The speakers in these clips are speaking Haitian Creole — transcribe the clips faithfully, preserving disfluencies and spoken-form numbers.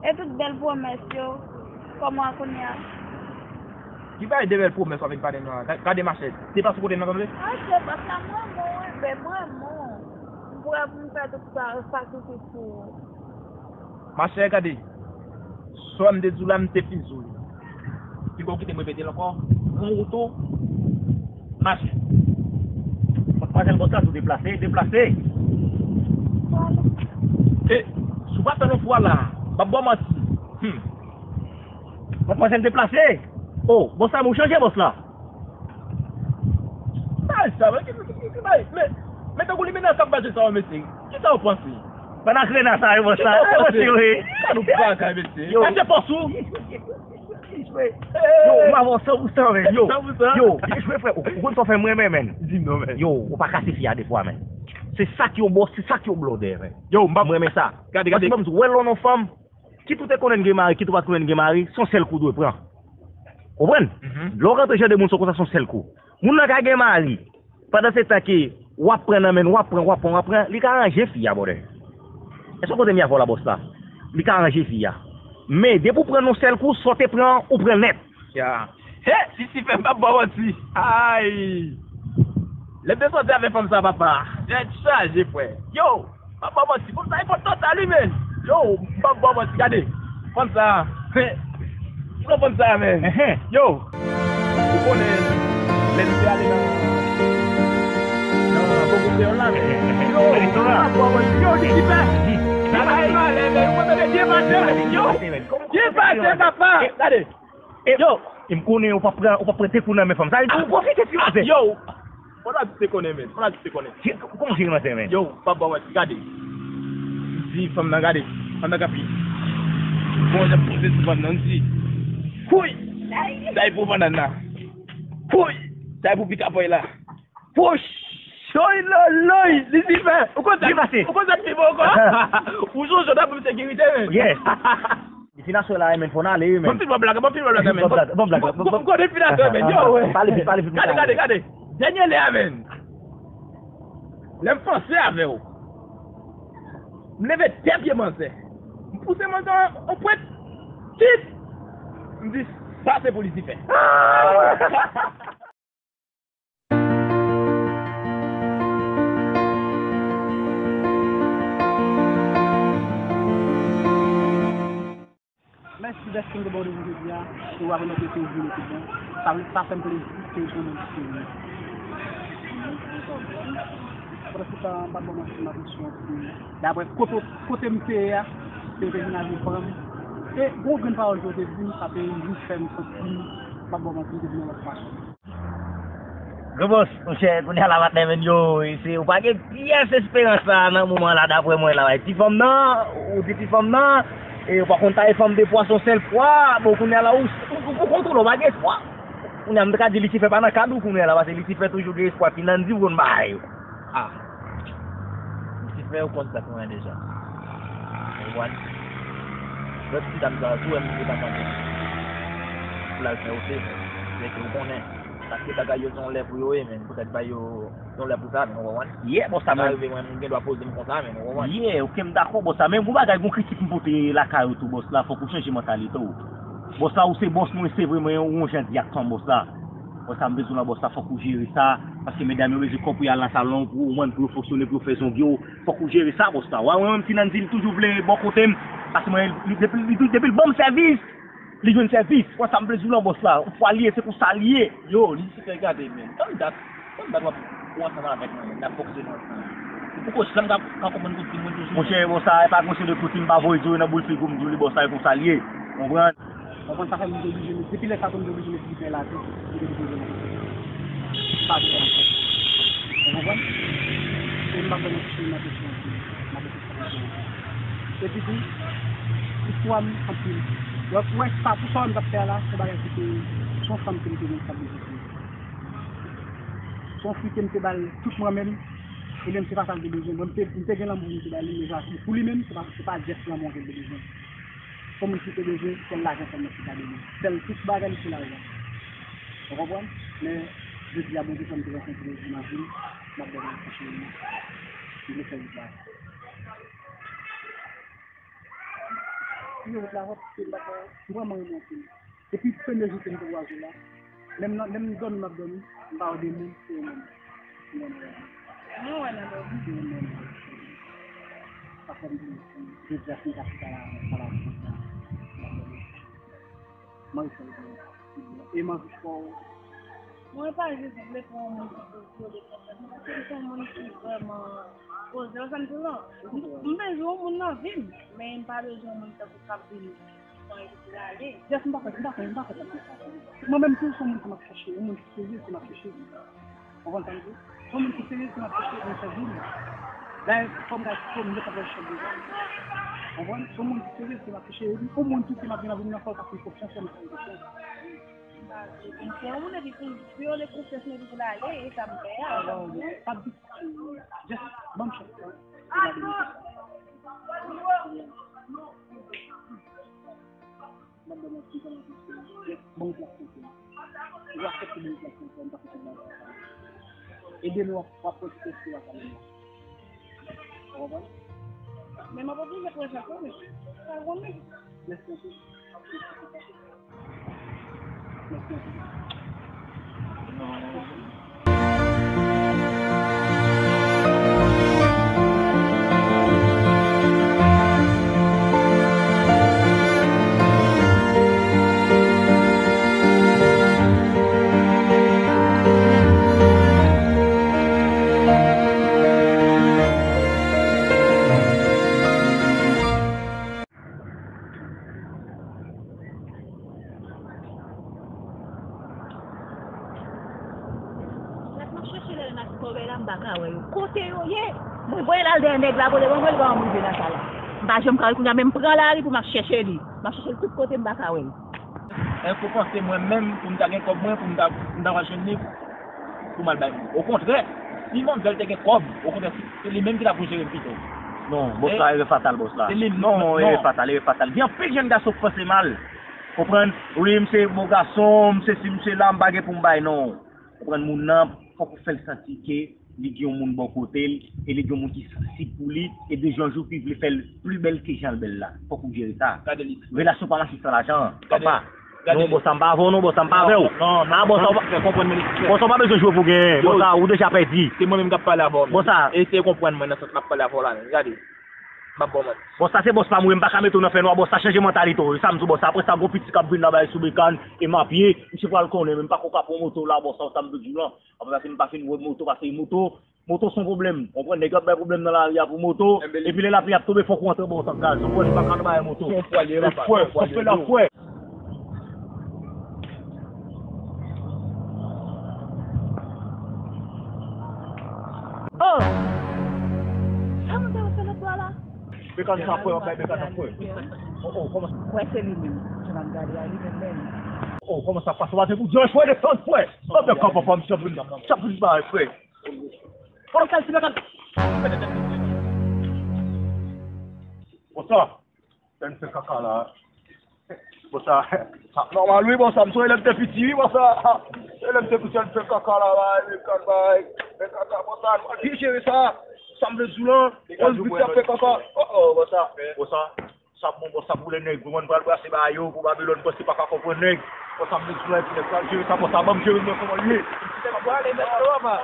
E tout bèl pwomès yo, kòman kounye a? Ki bagay de bèl pwomès w ap vin pale m nan? Ga- Gade machè, deplase kote m nan, tande? Machè, papa, m renmen w, wi, men m renmen w. M prè pou m fè tout sa, sakrifis pou ou. Machè, gade, sa m te di w la, m te fin di w li. Piga w kite m repete l ankò, pran wout ou, mache. Madmwazèl, bòs la di w deplase, deplase. E, si w pa tann yon fwa la, m ap ba w manti. Hmm. Madmwazèl, deplase. O, bòs la, men w chanje bòs la. Bagay sa, men, ki, ki, ki, ki bagay? Men, men tankou li mennen sa k pase sa yo, mesye. Kisa w panse? Pandan krena sa yo, bòs la. Kisa w panse? Mesye, wi. Sa nou bagay, mesye. Yo. Mete pòs ou. Yo, m avè w san pou san, men. Yo, san pou san? Yo, byen jwe, frè. Ou, ou konn sa w fè m renmen, men. Di m non, men. Yo, ou pa kase fi a de fwa, men. Se sa k yon bòs, se sa k yon blòdè, men. Yo, m pa. M renmen sa. Gade, gade. Paske ban m di w, wè lè w nan fanm, kit ou te konnen l gen mari, kit ou pa t konnen l gen mari, se yon sèl kou w dwe pran. Konprann? Mhm. Lè w rantre jan de moun sa konsa, se yon sèl kou. Moun nan ka gen mari. Pandan se tan ke w ap pran nan men l, w ap pran, w ap pran, w ap pran, li ka ranje fi a, brother. Èske w konprann sa m ap di w la, bòs la? Li ka ranje fi a. Men, depi w pran nan yon sèl kou, sa w te pran, ou pran nèt. Ya. He, Lisifè, m p ap ba w manti. Ay! Lè m te sòti avèk fanm sa, papa, tèt chaje, frè. Yo! M ap ba w manti, fanm sa e fò total wi, men. Yo, m ap ba w manti, gade. Fanm sa, pran fanm sa, men. Yo, ou konnen, lè nou te ale nan, nan Bògo Kreyòl la, men. Yo, m ap ba w manti, yo, Lisifè. Sa va e malè, men, ou konn byen pase, men. Yo, byen pase, papa. Gade. E, yo, e m konnen ou p ap pran, ou p ap pran de kou nan men fanm sa. Ou pwofite ti manzè. Yo, fò la di te konnen, men. Fò la di te konnen. Kòman se manzè, men? Yo, pa ba wè, gade. M di fanm nan, gade. Fanm nan kanpe. Bon, jan poze sou fanm nan, m di. Kouy! Sa e pou bannann nan. Kouy! Sa e pou pikapòy la. Poch! Oy, loy, loy! Li di, men, ou konn sa, ou konn sa ki pi bon ankò? Ou sonje w t ap pou sekirite, men. Yes. Li fin aswè la, men, fò n ale, wi, men. Bon, fin bon blag, bon, fin bon blag, men. Bon blag, bon blag, bon, bon. Kote fin aswè, men? Yo, wè. Pale vit, pale vit. Gade, gade, gade. Dènye lè a, men. Lè m panse avè w. M leve tè pye manzè. M pouse manzè an pwent. Tit! M di, sa se pou Lisifè. Mèsi dèske m te ba w randevou jodi a, e w a remèt ke w vini tout bon. Sa, sa fè m plezi ke w konnen ke w. Pandan se tan, m pa t ba w manti, m apresye w anpil. Daprè kote, kote m te ye a, ke w te vin avèk fanm. E gwo grenn pawòl ke w te di m, sa te jis fè m santi m, m pa t ba w manti, m te vin yon lòt fason. Gwo bòs, monchè, kounye a la patnè, men yo, e se, ou pa gen pyès esperans la nan moman la, daprè mwen la, bay ti fanm nan, ou di ti fanm nan, e ou pa konn taye fanm de pwa, se yon sèl pwa, bon, kounye a la, ou, ou, ou kontwole, ou pa gen espwa. Kounye a, m te ka di Lisifè pa nan kad ou kounye a la, paske Lisifè toujou gen espwa, ti Nandy ou konn bay. Ah. Lisifè, ou konn sa k mwen deja. Ou konprann? Lòt ti dam sa, tou wè m te ka mande. Pou l al fè ote, men. Mete ou konnen. Paske bagay yo se yon lè pou yo ye, men. Poutèt bay yo se yon lè pou sa, men, ou konprann? Yeah, bòs la, men. Sa rive mwen, m gen dwa poze m konsa, men, ou konprann? Yeah, ok, m dakò, bòs la. Men gon bagay, gon kritik m pote lakay ou tou, bòs la. Fòk ou chanje mantalite w. Bòs la, ou se bòs mwen, se vre, men ou yon jan di ak fanm, bòs la. Bòs la, m bezwen w la, bòs la, fòk ou jere sa. Paske medam yo bezwen kò pou y al nan salon, pou yo konprann, pou yo fonksyone, pou yo fè zong yo. Fòk ou jere sa, bòs la. Wa, mwen menm, ti Nandy, li toujou vle bò kote m. Paske mwen, li, depi, li, depi l ban m sèvis, li jwenn sèvis. Wè sa m vle di w lan, bòs la. Yon fwa l ye, se konsa l ye. Yo, li se fè gade, men. Tann dat, tann dat w ap, ou ansanm avèk mwen, men. N ap fonksyone ansanm. Ou poko janm ka, ka konprann koutim mwen toujou. Monchè, bòs la, e pa kesyon de koutim, pa voye di w nan boul figi w, m di w li, bòs la, e konsa l ye. Konprann? Konprann sa fè m te oblije met, depi lè sa tou m te oblije met Lisifè la tou, m te depoze nan sa. Ou konprann? E m pa kwè nan kesyon nan kesyon anpil. M ap rete sa kesyon anpil. Epi tou, istwa m anpil. Donk, ou wè sa, tout sa m t ap fè a la, se bagay ki te, se yon fanm ke m te gen k t ap bezwen pou li. Se yon fi ke m te ba l tout mwen menm, e menm se pa sa l te bezwen. Bon, m te, m te gen lanmou m te ba li, men sa, pou li menm, se pa, se pa jès lanmou an ke l te bezwen. Fò moun ki te bezwen, sèl lajan sèlman ki ta bezwen. Sèl tout bagay li se lajan. Ou konprann? Men, jodi a, Bondye fè m te rankontre l nan vi m, m ap bèl nan kouche li. M vle fè yon bagay. Premye wout la, wap kite m pa fè, m vrèman renmen anpil. Depi premye jou ke m te kwaze w la, lè m nan, lè m dòmi, m ap dòmi, m pa wè de moun, se yon moun. M wè nan dòmi. Mwen wè nan dòmi. Se yon moun. Pa fè m di, jodi a, si m ta chita la, pa la, m ap dòmi. Mwen, se yon moun. E m anvi fè w. Mwen pa jis vle pran yon moun ki pou vyole konfyans mwen, paske m se yon moun ki vrèman poze. Ou sa m di w lan? M, m bezwen yon moun nan vi m, men m pa bezwen yon moun tankou k ap vin pran epi prale. Jès, m pa fè, m pa fè, m pa fè tankou sa. Mwen menm tou, se yon moun ke m ap chèche, yon moun ki serye ke m ap chèche. Ou konprann sa m di? Se yon moun ki serye ke m ap chèche, mwen fè vi m. Dayè, fò m gade fò m met anpè chèf de zòn. Ou konprann? Se yon moun ki serye ke m ap chèche, epi yon moun tou ke m ap vin anvi nan fò l pa fè konfyans, fò m fè konfyans. Se yon moun epi pou, pou yo le konfyans mwen pou l ale, e sa m fè a. Alò, pa di, just ban m chans lan. Se la de mwen sa. M ap ban m yon ti tan, just ban m plas konfyans. Ou aksepte ban m plas konfyans, m pa fè tout bagay. E demen w ap, w ap pran ti espri a kanmenm. Ou konprann? Men m ap oblije pran chans lan, mesye. Sa w konnen. Mèsi anpil. Lè m ap chèche lè nan kòbèy la, m pa ka wè yo. Kote yo ye? Mwen voye l al dèyè nèg la, kote mwen voye l pa m rive nan sa la. M pa janm ka wè kounye a, men m pran lari pou m ap chèche li. M ap chèche l tout kote, m pa ka wè l. Èske w panse mwen menm, pou m ta gen kòb mwen, pou m ta, pou m ta pral jwenn li? Pou m al bay moun. Okontrè, si manmzèl te gen kòb, okontrè, se, se li menm ki ta pou jere m pito. Non, bòs la, erè fatal, bòs la. Se li, non, non, erè fatal, erè fatal. Gen anpil jèn gason k panse mal. Konprann? Wi, m se bo gason, m se si, m se la, m pa gen pou m bay, non. Konprann? Moun nan, fòk ou fè l santi ke li gen yon moun bò kote l, e li gen yon moun ki sansib pou li, e de jou an jou ki vle fè l pli bèl ke jan l bèl la. Fòk ou jere sa. Gade li. Relasyon pa mache san lajan, papa. Gade li. Non, bòs sa, m pa avè w, non, bòs sa, m pa avè w. Non, non, ah, bòs sa, ou pa, fè konprann mwen li klè. Bòs sa, ou pa bezwen jwe pou genyen. Bòs sa, ou deja pèdi. Se mwen menm k ap pale avè w. Bòs sa. Eseye konprann mwen nan sans m ap pale avè w la, gade. M ap ba w manti. Bòs sa, se bòs pa m, wi, m pa ka mete w nan fènwa, bòs sa, chanje mantalite w. Sa m di w, bòs sa, apre sa, gon pitit k ap vin nan bagay sou bekàn, e m a pye, misye pral konnen, men m pa ko ka pran moto la, bòs sa, sa m vle di w lan. Apre sa, si m pa fin wè moto, paske moto, moto se yon pwoblèm. Ou konprann, nèg yo ap bay pwoblèm nan lari a pou moto. Epi lè lapli ap tonbe, fòk ou antre bò w tank gaz. Ou konprann, li pa ka nan bagay moto. Fè l fwè, fè l fwè. Oh! Sa moun sa yo fè lòt bò a la? Bekàn sa fwè, w ap bay bekàn nan fwè. Oh, oh, kòman? Kwè se li menm. Jan m ap gade a, li menm menm. Oh, kòman sa pase? W a te pou djòj fwè, desann fwè. Anbyen kòb anfòm, chanpri, chanpri bay fwè. Fò nou kal ti mèt. Bòs sa, lè n fè kaka la. Bòs sa, sa nòmal wi, bòs sa, m sonje lè m te piti wi, bòs sa. Lè m te piti, n fè kaka la, bay, men kaka, bay, men kaka, bòs sa, nou pa byen jere sa. Sa m vle di w lan, on l vit ap fè kaka. Oh, oh, bòs sa, bòs sa. Sa bon, bòs sa, pou lè nèg, pou mwen pral brase ba yo, pou Babilòn, bòs se pa ka konprann nèg. Bòs sa, m vle di w la, epi nèg pral jere sa, bòs sa, ban m jere mwen kòman l ye. Sa pral e mèt yo, man.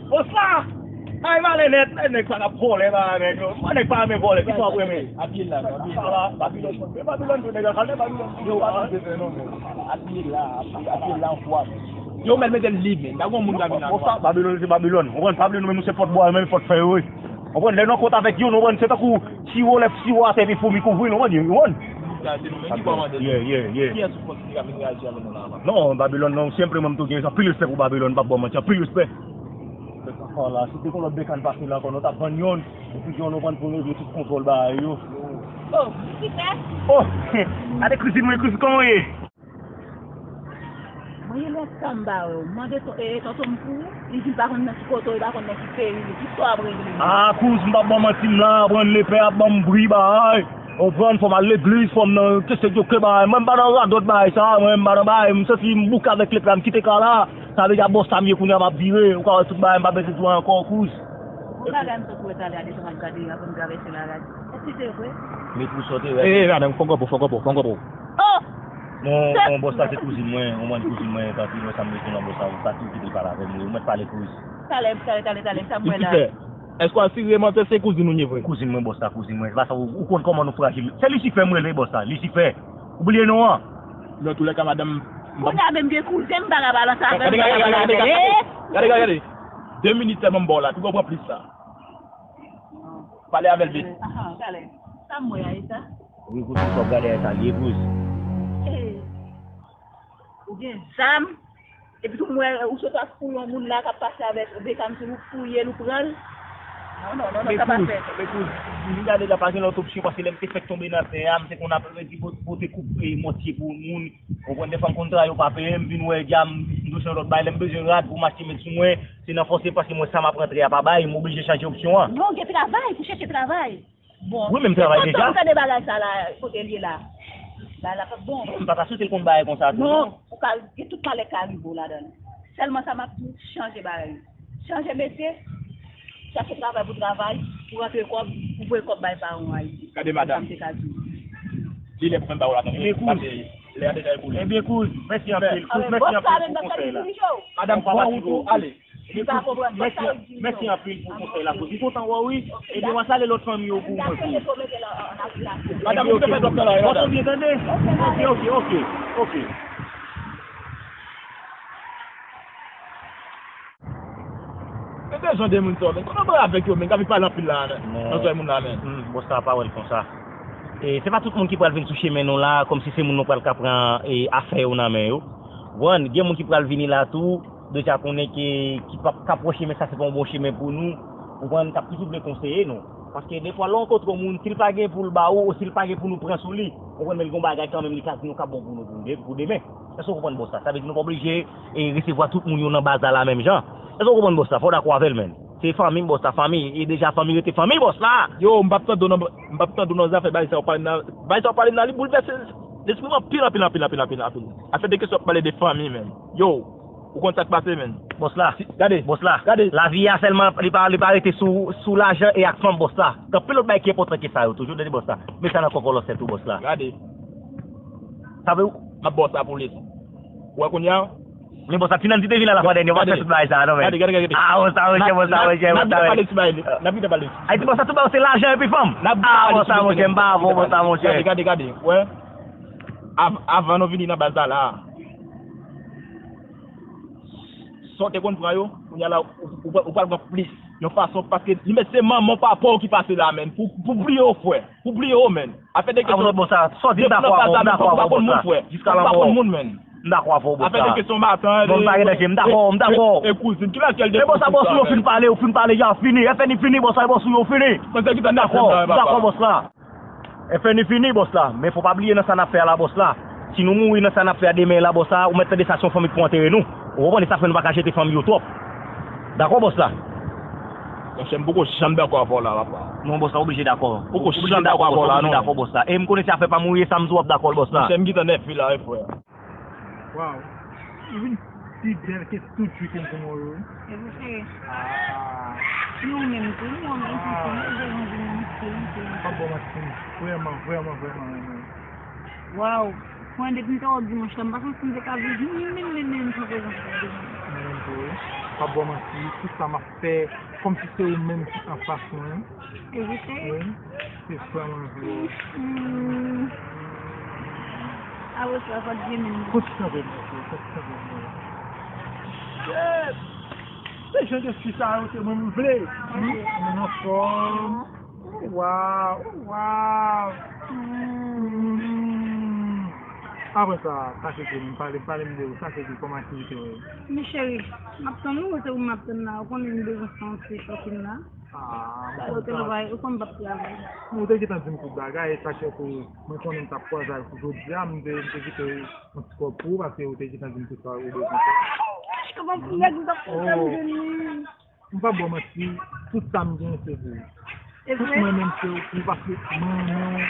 Bòs la! Ay, malè nèt, nèg sa k ap vòlè, ba, nèg yo. Mwen, nèg pa renmen vòlè, ki sa w ap renmen? Apye la, apye la. Babilòn, Babilòn, nèg la, kalme Babilòn. Yo, apye la, apye la, anfwa. Yo, mèt mete l limen. Dagon moun ka vin la. Bòs sa, Babilòn, se Babilòn. Ou konprann, pa bliye nou menm, nou se pòt bwa, menm pòt fè yo, wi. Ou konprann, lè nou an kont avèk yo, nou konprann, se tankou siwo, lè siwo atè, epi foumi kouvri, nou konprann, ou konpran? Gade nou, men ki bò mande? Yeah, yeah, yeah. Kiyès ou panse ki ka vin reyaji avè nou la, papa? Non, Babilòn, non, senpleman, m tou gen anpil respè pou Babilòn, m p ap ba w manti, anpil respè. Fè kaka la, si te kon lòt bekàn pase la ankò, nou t ap vann youn, epi youn nou vann pou nou regle tout kontwòl bagay yo. Oh, super! Oh, gade Christine, mwen, Christine, kòman w ye? Mwen gen lontan m pa wè w. M mande to-, e, tonton m pou ou, li di l pa konn nan ki kote w, li pa konn nan ki peyi, li di sa w ap regle. Ah, kouz, m p ap ba w manti, m la, aprann lepè ap ban m bri, bay. Konprann, fò m al legliz, fò m nan kesyon djoke bagay. Mwen, m pa nan radòt bagay sa, mwen, m pa nan bagay, m santi m bouke avèk lepla, m kite ka la. Sa vle di a bòs sa m ye kounye a, m ap vire. Ou ka wè tout bagay, m pa bezwen jwe ankò, kouz. Yon bagay m sot wè talè a depi m ap gade avan m travèse la radyo. Èske se vre? Met pou sòte, wè. Eh, madanm, fò konpò, fò konpò, fò konpò. Oh! Non, non, bòs la se kouzin mwen, ou konprann kouzin mwen, tanpri, mwen sa m bezwen nan bòs la, ou pa toujou kite l pale avè m, ou mèt pale kouz. Talè, talè, talè, talè, sa m wè la. Lisifer, èske w asire manzè se kouzin ou ye vre? Kouzin mwen, bòs la, kouzin mwen. Se pa sa, ou, ou konn kòman nou frajil. Se Lisifer m rele, bòs la, Lisifer. Ou bliye non an? Nan toulèka, madanm, m p ap Kounye a menm gen kouzen m pa ka balanse avè l, m pa ka balanse avè l. Gade, gade, gade, gade. De minit sèlman m ba w la, pi w pran plis sa. Pale avè l vit. Ahan, talè. Sa m wè a, e sa? Wi, kouz, fò w gade a, e sa l ye, kouz. Eh. Ou gen zam, epi tou m wè ou sot ap fouye yon moun la k ap pase avèk de kam sou ou, fouye l, ou pran l. Non, non, non, non, sa pa fèt. Men kouz, men kouz, m gade la pa gen lòt opsyon, paske lè m te fèk tonbe nan tè a, m te konn ap redi pote koupe mòtye pou moun. Ou konprann, dèfwa m konn travay, yo pa peye m, vin wè dja m bezwen lòt bagay, lè m bezwen rad pou m achte met sou mwen, se nan fòse paske mwen sa m ap rantre a pa bay, m oblije chanje opsyon an. Non, gen travay, pou chèche travay. Bon. Wi, men m travay deja. Kontan ou tande bagay sa la, kote l ye la. Bagay la p ap bon. M pa ta swete l konn bagay konsa tou, non. Non, ou ka gen tout malè k ka rive w ladan l. Sèlman sa m ap di w, chanje bagay yo. Chanje metye, chache travay pou travay, pou rantre kòb, pou voye kòb bay paran w Ayiti. Gade madanm. Sa m te ka di w. Li lè pou fè m ba w la, non. Ebyen, kouz. Pase lè a deja ekoule. Ebyen, kouz, mèsi anpil, kouz, mèsi anpil pou konsèy la. Madanm, pran wout ou ale. Li pa konprann sa l di, non. Mèsi anpil pou konsèy la, kouz. M kontan wè w, wi. Ebyen, w a salye lòt fanmi yo pou mwen, kouz. Madanm, ou te fè twòp travay, madanm. Bòs ou byen tande? Ok, ok, ok, ok. Men bezwen de moun sa yo, men. Kòman pale avèk yo, men? K ap vin pale anpil la, men. Nan zòrèy moun la, men. Hmm, bòs la pa wè l konsa. E se pa tout moun ki pral vin sou chemen nou la, kòmsi se moun nou pral ka pran, e, afè yo nan men yo. Ou konprann? Gen moun ki pral vini la tou, deja konnen ke, ki p ap, k ap wè chemen sa se pa yon bon chemen pou nou. Ou konprann? K ap toujou vle konseye nou. Paske defwa lè w rankontre yon moun, si l pa gen pou l ba ou, ou si l pa gen pou nou pran sou li, ou konprann, men l gen yon bagay kanmenm li ka di nou k ap bon pou nou pou de-, pou demen. Èske w konprann bòs la? Sa vle di nou pa oblije, e, resevwa tout moun yo nan baz la la menm jan. Èske w konprann bòs la? Fò w dakò avè l, menn. Se fanmi, bòs la, fanmi. E deja fanmi rete fanmi, bòs la. Yo, m p ap tande w nan, m p ap tande w nan zafè bagay sa w pale nan, bagay sa w pale nan, li boulvèse lespri m anpil, anpil, anpil, anpil, anpil, anpil. Afè de kesyon w ap pale de fanmi, menn. Yo, ou konn sa k pase, menn. Bòs la. Si, gade. Bòs la. Gade. Lavi a sèlman, li pa, li pa rete sou, sou lajan e ak fanm, bòs la. Gen anpil lòt bagay ki enpòtan ke sa yo, toujou, tande bòs la. Met sa nan kòkòlòsè tou, bòs la. Gade. Sa vle, m ap ba w sa pou li. Ou wè kounye a? Men bòs la, Tinann ti te vin la, la fwa dènye, w pa fè tout bagay sa, non, men. Gade, gade, gade. Ah, bòs la, monchè, bòs la, monchè. N ap pale ti bagay, n ap pale ti bagay. Ay, ti bòs la, tout bagay se lajan epi fanm. Ah, bòs la, monchè, m pa avè w, bòs la, monchè. Gade, gade, gade. Wè. Av-, avan nou vini nan baz la, la. Sa w te konn pran yo, kounye a la, ou, ou, ou pral pran plis. Yon fason, paske li mèt se manman w, papa w ki pase la, menn. Pou, pou bliye w, frè. Pou bliye w, menn. Afè de kesyon. Bòs la, sa w di, m dakò avè w, m dakò avè w, bòs la. Jiska lanmò. M pa konn moun, menn. M dakò avè w, bòs la. Afè de kesyon matant. Non, m pa gen danje, m dakò, m dakò. E, e kouzin, ki lakyèl de... Men bòs la, bòs ou yo fin pale, ou fin pale, ya fini. F N I fini, bòs la, bòs ou yo fini. M dakò, m dakò, bòs la. F N I fini, bòs la. Men fò pa bliye nan sa n ap fè a la, bòs la. Si nou mouri nan sa n ap fè a demen la, bòs la, ou mèt tande sa se yon fanmi k pou antere nou. Ou konprann, e sa fè nou pa ka jete fanmi yo twòp. Dakò, bòs la? Monchè, m poko janm dakò avè w la, papa. Non, bòs la, oblije dakò. Poko janm dakò avè w la, non. Dakò, bòs la. E m konnen se afè pa mouri, e sa m di w ap dakò, bòs la. Monchè, m gentan nève la, wi, frè. Waw. Ou vin pi bèl ke tout jou ke m konn wè w yo, wi. E pou cheri. Ah. Ni ou menm tou, ni ou menm tou, ni ou menm tou, ni ou menm tou. Pa bon, Maxime. Vrèman, vrèman, vrèman renmen w. Waw. Mwen, depi m te wè w dimanch la, m pa santi m te ka viv ni menm, menm, menm, san prezans ou devan m. Mwen menm tou, wi. Pa bon, Maxime. Tout sa m ap fè, kòmsi se ou menm ki anfas mwen. E wi, cheri. Wi. Se vrèman vre. Hmm. Apre sa, pa t gen menm. Kontinye avè m, kontinye avè m. Yes! Se jan de fi sa yo se mwen m vle. Wi, moun anfòm. Waw, waw. Hmm. Apre sa, sa se ki, pale, pale m de ou, sa se ki, kòman aktivite w ye? Men cheri, m ap tann ou, se ou m ap tann la. Ou konnen m bezwen fè yon ti shopping la. Ah, ou te travay, ou konn m p ap travay. Ou te gentan di m tout bagay, e sa k fè ke mwen konnen m t ap kwaze avèk ou jodi a, m te, m te kite yon ti kòb pou ou, paske ou te gentan di m tout sa ou bezwen fè. Kòman pou nèg m t ap fè sa m jwenn li? M p ap ba w manti, tout sa m genyen se pou ou. Tout mwen menm se ou, paske mwen renmen w.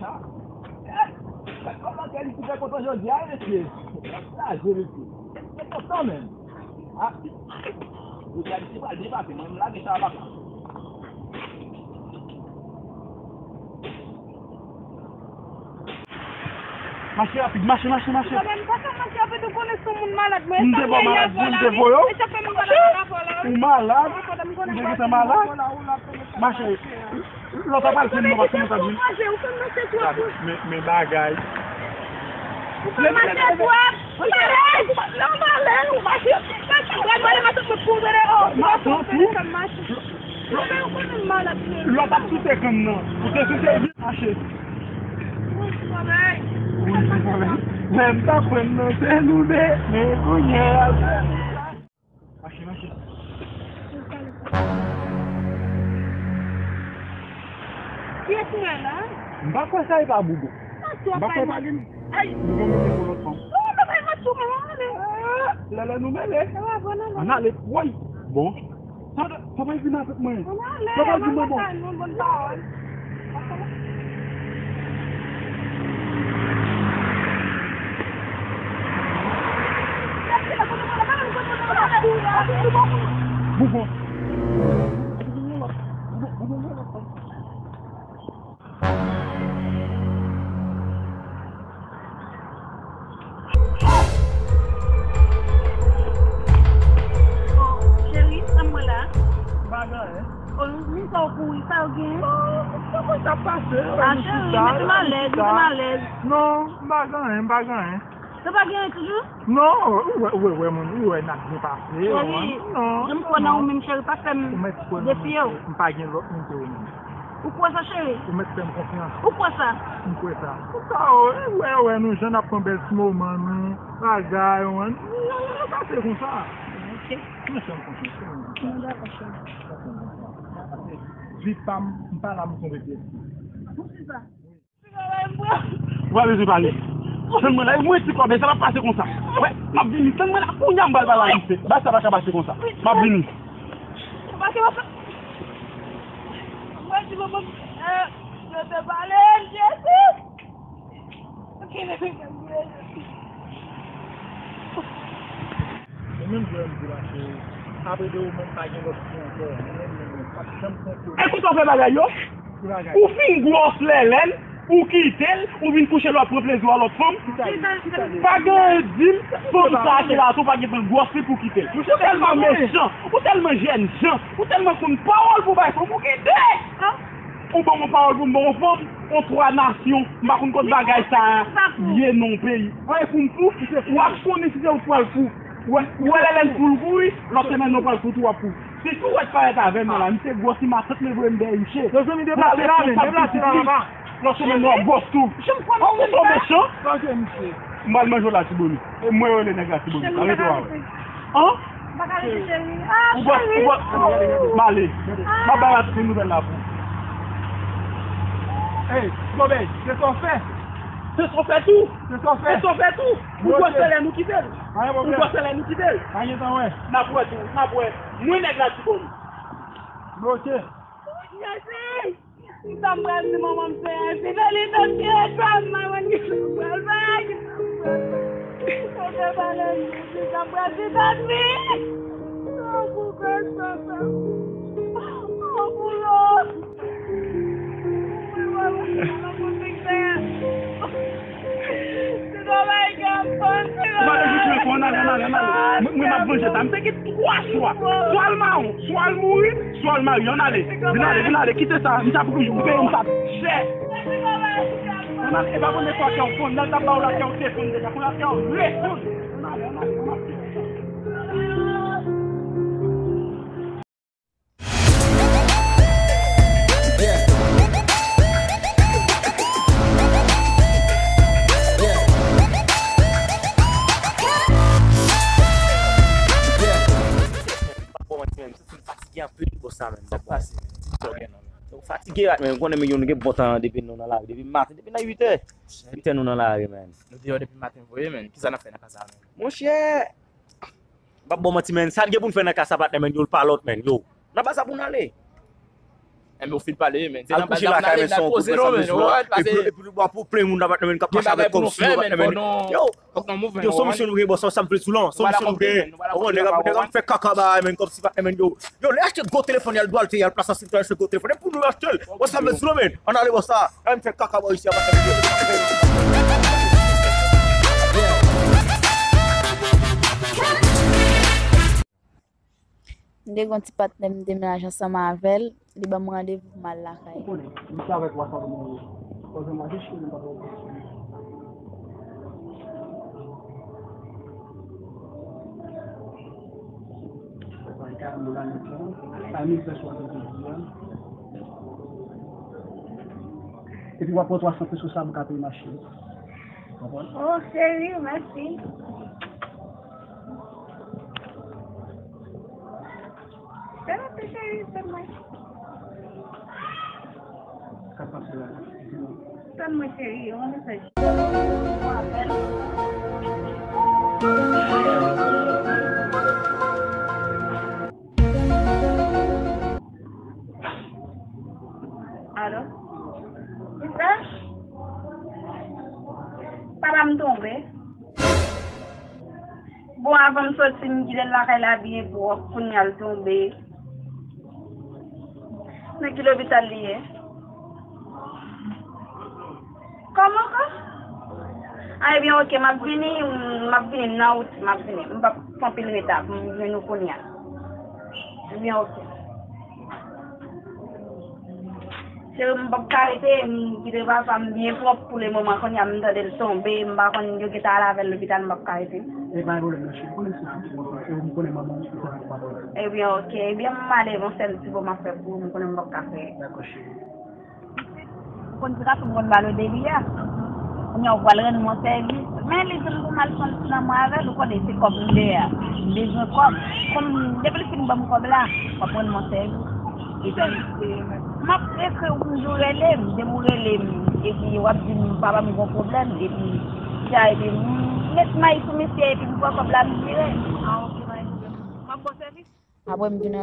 Sa, eh, sa kòman ke li koupe kontan jodi a, mesye? Sa je, mesye. Se kontan menm. Ah, jodi a, misye pral depase, mwen, m lage sa a papa. Mache rapid, mache, mache, mache. Madanm, sa ka mache rapid, ou konnen se yon moun malad, mwen. M te ba w malad, m te voye w. Mache. Ou malad. Ou te gentan malad. Mache. Lòt ap al fè non, paske nou ta di. Gade, men, men bagay. Ou pa mache dwat. Ou malad. Non, malad, ou mache. Mache, ou malad, mache, mache, mache. Lòt ap kite kanm nan. Ou te sou sèvi mache. Menm pa pran nan se nou de, men kounye a se nou sa. Mache, mache. Kiyès ki la? M pa kwè sa e pa Bougon. M pa kwè pa gen. Ay. Bougon mete pou lòt fanm. Non, non, non, non, non, non. Ah, lè lè nou mele. Ann ale, woy. Bon. Sa, sa pa vin avèk mwen. Sa pa di mwen bon. Bougon. Cheri, sa m wè la? M pa gen anyen. O, men sa w kouri, sa w gen? Non, sa mwen t ap pase. A, cheri, mete m alèz, mete m alèz. Non, m pa gen anyen, m pa gen anyen. Ou pa gen anyen toujou? Non, ou wè, ou wè, ou wè, mwen, ou wè, n ap byen pase. Cheri, non, jan m kwè nan ou menm, cheri, pa fè m defye w. M pa gen lòt moun ke ou menm. Ou kwè sa, cheri? Ou mèt fè m konfyans. Ou kwè sa? M kwè sa. Ou ka wè, wè, wè, nou jan n ap pran bèl ti moman nou, bagay, ou wè, nou, nou, nou pase konsa. Ok. Ou mèt fè m konfyans. Mwen dakò, cheri. Paske vi pa m, m pa la pou m tonbe pyès. Ou se sa? Ou pa bezwen pale. Tann mwen la, e mwen ti kòbèy, sa p ap pase konsa. Wè, m ap vini. Tann mwen la, kounye a m pral pale a misye. Bagay sa pa ka pase konsa. M ap vini. Pase konsa. Mwen di, mwen, mwen, eh, yo te pale, Jezi. Ok, mwen, mwen, mwen. Ou menm vre m di mache, apre de ou menm pa gen lòt fi ankò. Mwen menm, mwen, mwen, pa t janm pran pye. E konsa w fè bagay yo? Ki bagay? Ou fin gwòs lèlèn, ou kite l, ou vin kouche lè w ap pran plezi w a lòt fanm. Ki sa li? Ki sa li? Pa gen anyen di m, fanm sa a ki la tou, pa gen pou l gwòs li pou w kite l. Ou tèlman mechan, ou tèlman jènjan, ou tèlman konn pawòl pou bay fanm, ou kite! Ou ban m yon pawòl pou m ban yon fanm, yon twa nasyon, m pa konn kot bagay sa a ye nan yon peyi. Anyen pou m fou, w ap konnen si se ou k pral fou. Ou wè, ou wè lèlèn pou l kouri, lòt semèn ou pral fou tou w ap fou. Si tou wè t parèt avè m nan la, misye gwòs li matant mwen voye m dèyè misye. Mezanmi, deplase la, men, deplase la, papa. Lòt semèn ou ap gwòs tou. Ou se mechan. M pral manje w la, Tiboni. E mwen rele nèg la, Tiboni. Arete w avè. An? Ou bò, ou bò, m ale. M ap bay yon ti nouvèl la pou ou. Ey, Gobèy, se sa w fè? Se sa w fè tou. Se sa w fè? Se sa w fè tou. Ou gwòs lè nou kite l. Ou gwòs lè nou kite l. Pa gen tan wè. N ap wè tou, n ap wè. Mwen nèg la, Tiboni. Ok. Mèsi. Sa m pral di manman m se enfidelite, ti etwal, m pa konn ki sa m pral fè, ki sa m pral fè. Kote pale m di sa m pral di tèt li. An pou kòch papa. An pou lo. Ou pa bezwen fè anfon, ann ale, ann ale, ann ale. Mwen, mwen m ap vanje sa. M te gen twa chwa. Swa l mawon, swa l mouri, swa l marye. Ann ale. Vin ale, vin ale. Kite sa. M t ap rouj. M peye m sa chè. Ann ale. E pa premye fwa kè w fonn. Lè l t ap ba w la, kè w te fonn deja. Kounye a kè w refonn. Ann ale, ann ale. Ann ale. Fatige anpil pou sa menm. Sa pase menm. Fatige la menm. Konnen men yo nou gen bon tan depi nou nan lari. Depi maten, depi nan uit è. Uit è nou nan lari menm. Nou deyò depi maten voye menm. Kisa n ap fè nan kay sa menm? Monchè, M p ap ba w manti, menn. Sa n gen pou n fè nan kay sa, patnè, menn, yo, l pa lòt, menn, yo. Nan pa sa pou n ale. Enben, ou fin pale, menn. Se nan baz la pou n ale, n al poze nou, menn. Epi, epi, w ap plenyen moun la, patnè, menn, k ap mache avèk kòb sou yo, patnè, menn. Yo, yo, solisyon nou gen, bò, sa, sa m vle di w lan. Solisyon nou gen. Ou konprann, nèg ap, nèg ap fè kaka ba, menn, kòmsi, patnè, menn, yo. Yo, lè achte gwo telefòn, y al dwalte, y al plase asit, y al achte gwo telefòn. E pou nou achte l. Wè sa m vle di w lan, menn. Ann ale wè sa. Ann fè kaka bò isi a, patnè, menn. M te gen yon ti patnè m te menaj ansanm avè l. Li ban m randevou pou m al lakay. Ou konnen, m travay pou WhatsApp nou. Pòz anba jis cheri m pa twò. Sa e katreven dola nèt lan. Sa e mil pès w ap jodi a. Epi w ap pran twa san peso sa pou ka peye machin. Konprann? Oh, cheri, mèsi. Fè mwen, cheri, fè mwen. Sa k pase la? Tann mwen, cheri, yon mesaj. Alo? Kisa? Papa m tonbe. Bon, avan m soti, m kite l lakay la byen pwòp, kounye a l tonbe. Nan ki lopital li ye? Kòman ankò? A, ebyen, oke, m ap vini, m ap vini nan wout, m ap vini. M p ap pran anpil reta pou m jwenn ou kounye a. Ebyen, oke. Cheri, m p ap ka rete, m kite papa m byen pwòp pou le moman. Kounye a, m tande l tonbe, m pa konn yo gentan al avè l lopital, m p ap ka rete. E pa gen pwoblèm, non, cheri. Konnen se yon ti moman, e m konnen manman w, se yon pwoblèm. Ebyen, oke. Ebyen, m ale, bon, sèl ti bon m ap fè pou ou, m konnen m p ap ka fè. Dakò, cheri. Ou konn se kafe m konn ba l o debi a. Kounye a, ou pral rann mwen sèvis. Men li di m pou m al pran ti lanmou avè l, ou konnen se kòb m dèyè a. M bezwen kòb. Kòm depi l fin ban m kòb la, w ap rann mwen sèvis. Kite m. M ap ekri w pou m di w rele m. Depi w rele m, epi w ap di m papa m gon pwoblèm, epi sa, epi m met may sou misye, epi m pran kòb la, m vire. Ah, ok, pa gen pwoblèm. M ap ba w sèvis. Apre m vin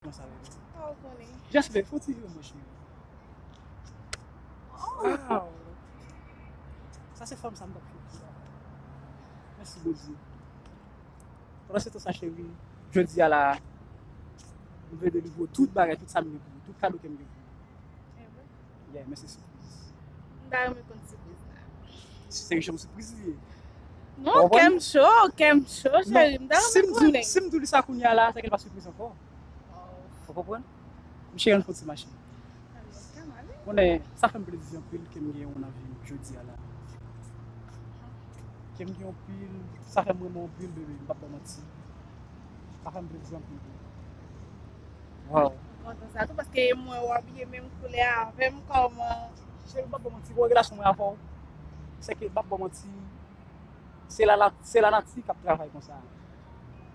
Kòman sa va? Sa w konnen. Just vle fon ti vire mwen cheri. Oh. Wow. Sa se fanm sa m t ap fè. Mèsi Bondye. Pandan se tan sa cheri, jodi a la, m vle delivre w tout bagay, tout sa m gen pou ou, tout kado ke m gen pou ou. Yeah, men se sipriz. M ta renmen konn sipriz la. Se yon sipriz li ye. Non, kè m cho, kè m cho, cheri. M ta renmen konnen. Si m di w li sa kounye a la, se ke l pa sipriz ankò. Ou konprann? M cheri, ann fè yon ti mache. Konnen, sa fè m plezi anpil ke m gen ou nan vi m jodi a la. Ke m gen anpil, sa fè m renmen w anpil, bebe, m p ap ba w manti. Sa fè m plezi anpil. Wow. Mwen kontan sa tou, paske mwen w abiye menm koulè avè m, kòman? Cheri, m p ap ba w manti, bon, relasyon mwen avè w, se ke m p ap ba w manti, se la, la, se lanati k ap travay konsa.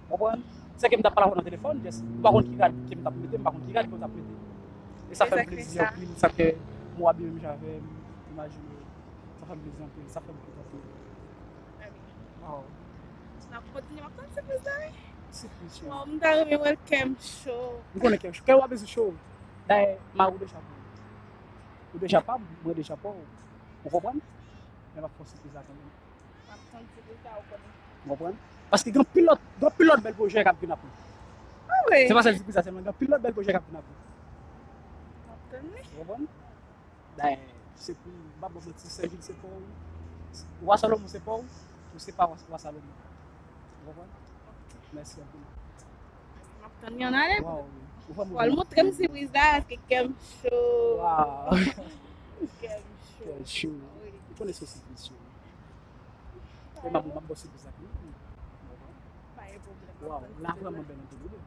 Konprann? Se ke m t ap pale avè w nan telefòn, just, m pa konn ki rad ke m t ap mete, m pa konn ki rad ke w t ap mete. E sa fè m plezi anpil, sa fè mwen w abiye menm jan avè m, imajine w. Sa fè m plezi anpil, sa fè m kontan anpil. Wow. N ap kontinye, m ap tann sipriz la, wi. Sipriz, cheri. Wow, m ta renmen wè l, kè m cho. M konnen kè w cho. Kè w ap bezwen cho. Dayè, mari w deja pa w. Ou deja pa m, mwen deja pa w. Ou konprann? Men m ap fè w sipriz la kanmenm. M ap tann sipriz la, ou konnen. Ou konprann? Paske gen anpil lòt, gen anpil lòt bèl pwojè k ap vin apre. Ah wi. Se pa sèl sipriz la sèlman, gen anpil lòt bèl pwojè k ap vin apre. M ap tann li. Ou konprann? Dayè, se pou, m pa ba w manti, Sèvil se pa w, Wa Salomon se pa w, ou se pa Wa, Wa Salomon. Ou konprann? Mèsi anpil. M ap tann li ann ale. Waw, ou fè m. Fò l montre m sipriz la, paske kè m cho. Waw. Kè m cho. Kè cho. Wi. Ou konnen se yon sipriz cho. E m ap, m ap ba w sipriz la. Pa gen pwoblèm. Waw, la vrèman bèl anpil, wi.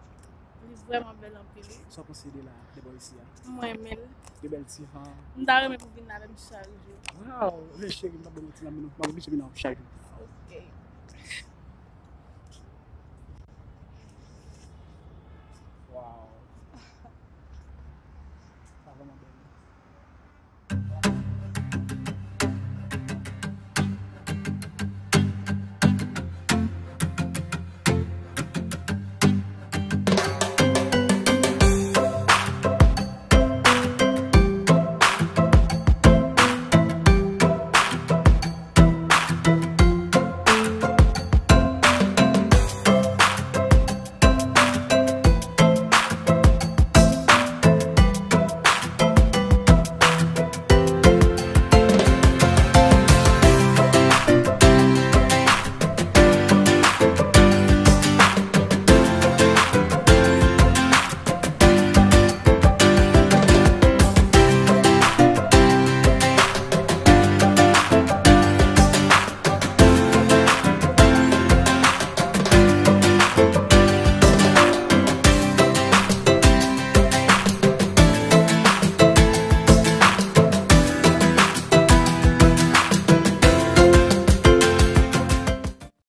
Li vrèman bèl anpil, wi. Sa w panse de la, de bò isi a? Mwen renmen l. Gen bèl ti van. M ta renmen pou vin la menm chak jou. Waw, men cheri, m pa ba w manti, m ap vin, m ap oblije vin la chak jou. Ok. Waw. Sa vrèman bèl.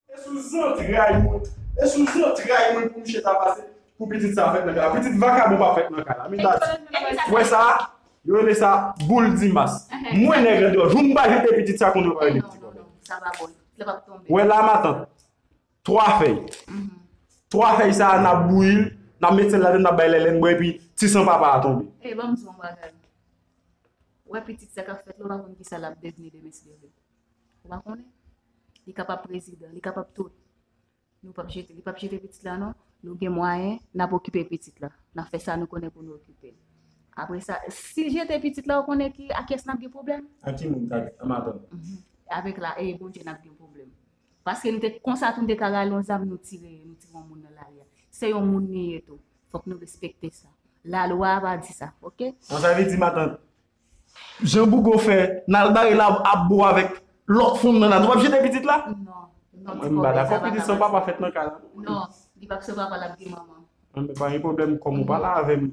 E sou zantray mwen, e sou zantray mwen pou misye ta pase, pou pitit sa fèt nan kay la. Pitit vakabon pa fèt nan kay la. Mita di. Wè sa, yo rele sa boul dimas. Mwen nèg andeyò, jou m pa jete pitit sa konnen yo pa rele pitit kòmè. Sa pa bon. Lè p ap tonbe. Wè la matant. Twa fèy. Twa fèy sa a, n ap bouyi l, n ap met sèl ladann, n ap bay lèlè n bwè, epi ti san papa a tonbe. E, ban m di w yon bagay. Wè pitit sa k ap fèt la, ou pa konn kisa l ap devni demen si Dye vle. Ou pa konnen? Li kapab prezidan, li kapab tout. Nou p ap jete, li p ap jete pitit la non. Nou gen mwayen, n ap okipe pitit la. N ap fè sa nou konnen pou nou okipe l. Apre sa, si l jete pitit la, ou konnen ki, a kiyès n ap gen pwoblèm? A ki moun, a matant? Avèk la, e Bondye n ap gen pwoblèm. Paske nou te konsa tou, nou te ka rale yon zam, nou tire, nou tire yon moun nan lari a. Se yon moun li ye tou. Fòk nou respekte sa. Lalwa a pa di sa, oke? Bon, sa vle di, matant, jan Bougo fè, n al bare la ap bo avèk lòt fanm nan la, nou p ap jete pitit la? Non, non, ti kòbèy, sa pa ka pase. Mwen, m pa dakò, pitit san papa fèt nan kay la. Non, li p ap san papa, l ap gen manman. Mwen, pa gen pwoblèm, kòm ou pale avè m,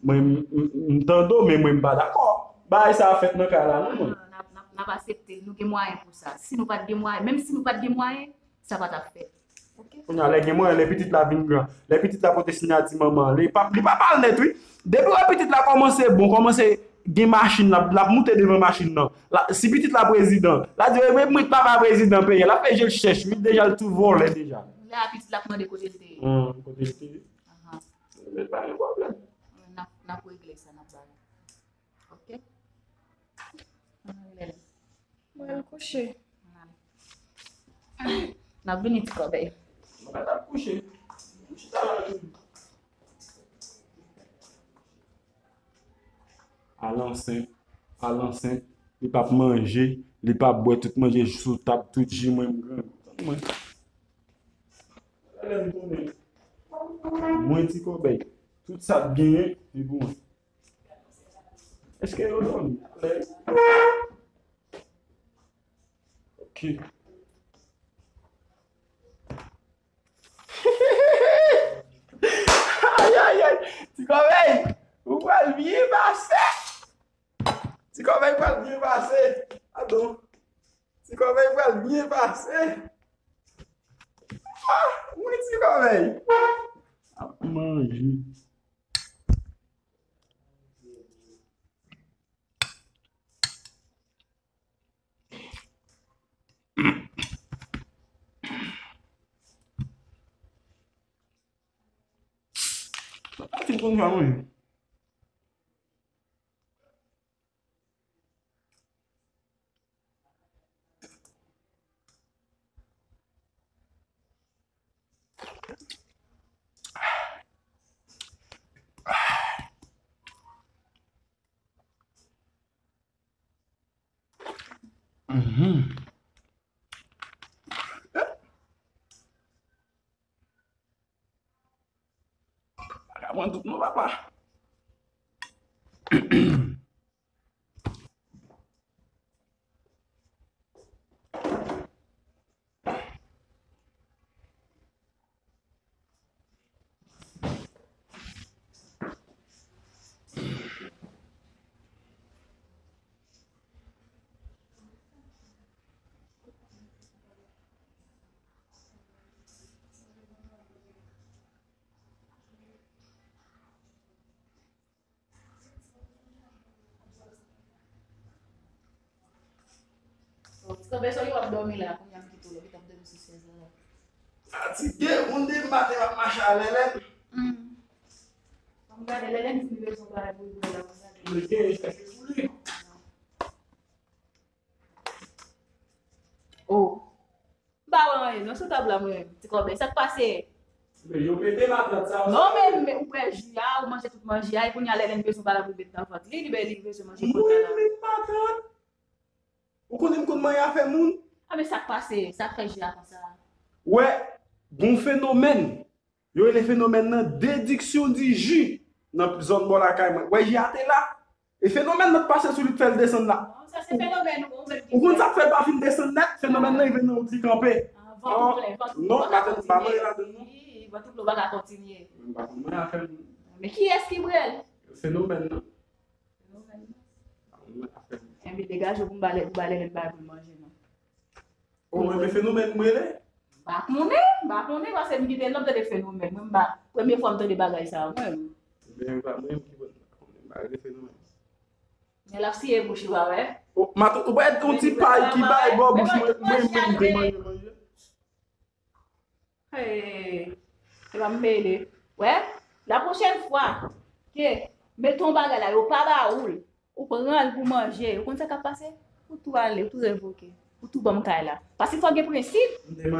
mwen, m, m, m tande w, men mwen, m pa dakò bagay sa a fèt nan kay la, non, mwen. Non, non, n ap, n ap, n ap aksepte l. Nou gen mwayen pou sa. Si nou pa t gen mwayen, menm si nou pa t gen mwayen, sa pa t ap fèt. Oke? Kounye a, lè gen mwayen, lè pitit la vin gran, lè pitit la pote siyati manman an, li p ap, li p ap al nèt, wi. Depi w wè pitit la kòmanse bon, kòmanse gen machin, l ap, l ap moute devan machin nan. La, si pitit la prezidan, l ap di, "E, mwen, mwen, papa prezidan peyi a." L ap fè je l chèch, wi, deja l tou vòlè deja. Lè a pitit la ap mande kote l te ye. Hmm, kote l te ye. Ahan. Men pa gen pwoblèm. N ap, n ap regle sa, n ap ba l. Oke? Ann regle l. Mwen al kouche. N ap vini, ti kòbèy. Mwen al kouche. Chita la toujou. Al ansent, al ansent, li p ap manje, li p ap bwè, tout manje sou tab, tout ji mwen, m grangou. Tann mwen. Lè m tounen. Mwen, ti kòbèy, tout sa k genyen, li pou mwen. Èske yo dòmi? Oke. Pral byen pase. Ti kòmèy pral byen pase. Adan. Ti kòmèy pral byen pase. Ah, mwen ti kòmèy. Ap manje. Ti konn sa mwen. Mhm. Pa ka pran tout non, papa. Ti kanpe sou yo ap dòmi la, kounye a m kite w la, ou t ap dòmi sou chèz la. Fatige, moun depi maten m ap mache a Lèlèn. Hmm. Ban m gade, Lèlèn fin bezwen bagay pou l bwè la, ban m gade. Mwen gen chèche pou li. Oh. M pa wè anyen non sou tab la mwen menm. Ti kòmèy, sa k pase? Men yo mete matant sa. Non, men, men ou bwè ji a, ou manje tout manje a, e kounye a Lèlèn bezwen bagay pou l met nan vant li, li, li bezwen manje kounye a la. Mwen menm matant? Ou konnen m konn manyen afè moun? A, men sa k pase? Sa k fè ji a konsa? Wè, gon fenomèn. Yo rele fenomèn nan déduction du jus nan zòn bò lakay mwen. Wè, ji a te la. E fenomèn nan t pase sou li, t fè l desann la. Non, sa se fenomèn ou menm ki... Ou konn sa k fè l pa fin desann nèt? Fenomèn nan rive nan wout li kanpe. Ah, vant ou plen, vant ou plen, non, pa ka kontinye. Wi, vant ou plen, pa ka kontinye. M pa konn mwen afè m. Men kiyès ki bwè l? Fenomèn nan. Fenomèn nan. Pa konn mwen afè m. Enben degaje w pou m ba Lèlèn bagay pou l manje non. Ou renmen fenomèn m rele? M pa konnen, m pa konnen, paske m kite lòt tande fenomèn. Mwen, m pa, premye fwa m tande bagay sa a, mwen. Men m pa, mwen ki bon, m pa konnen, m pa rele fenomèn. Men l ap siye bouch ou, pa wè? Ou, matant, ou pa wè yon ti pay ki bay bò bouch mwen, mwen, mwen, mwen, manje, manje. Hey, se pa m mele. Wè, la pwochèn fwa ke mete yon bagay la, yo pa ba ou l, ou pran l pou manje, ou konn sa k ap pase? Ou tou ale, ou tou revoke, ou tou ban m kay la. Paske fò gen prensip.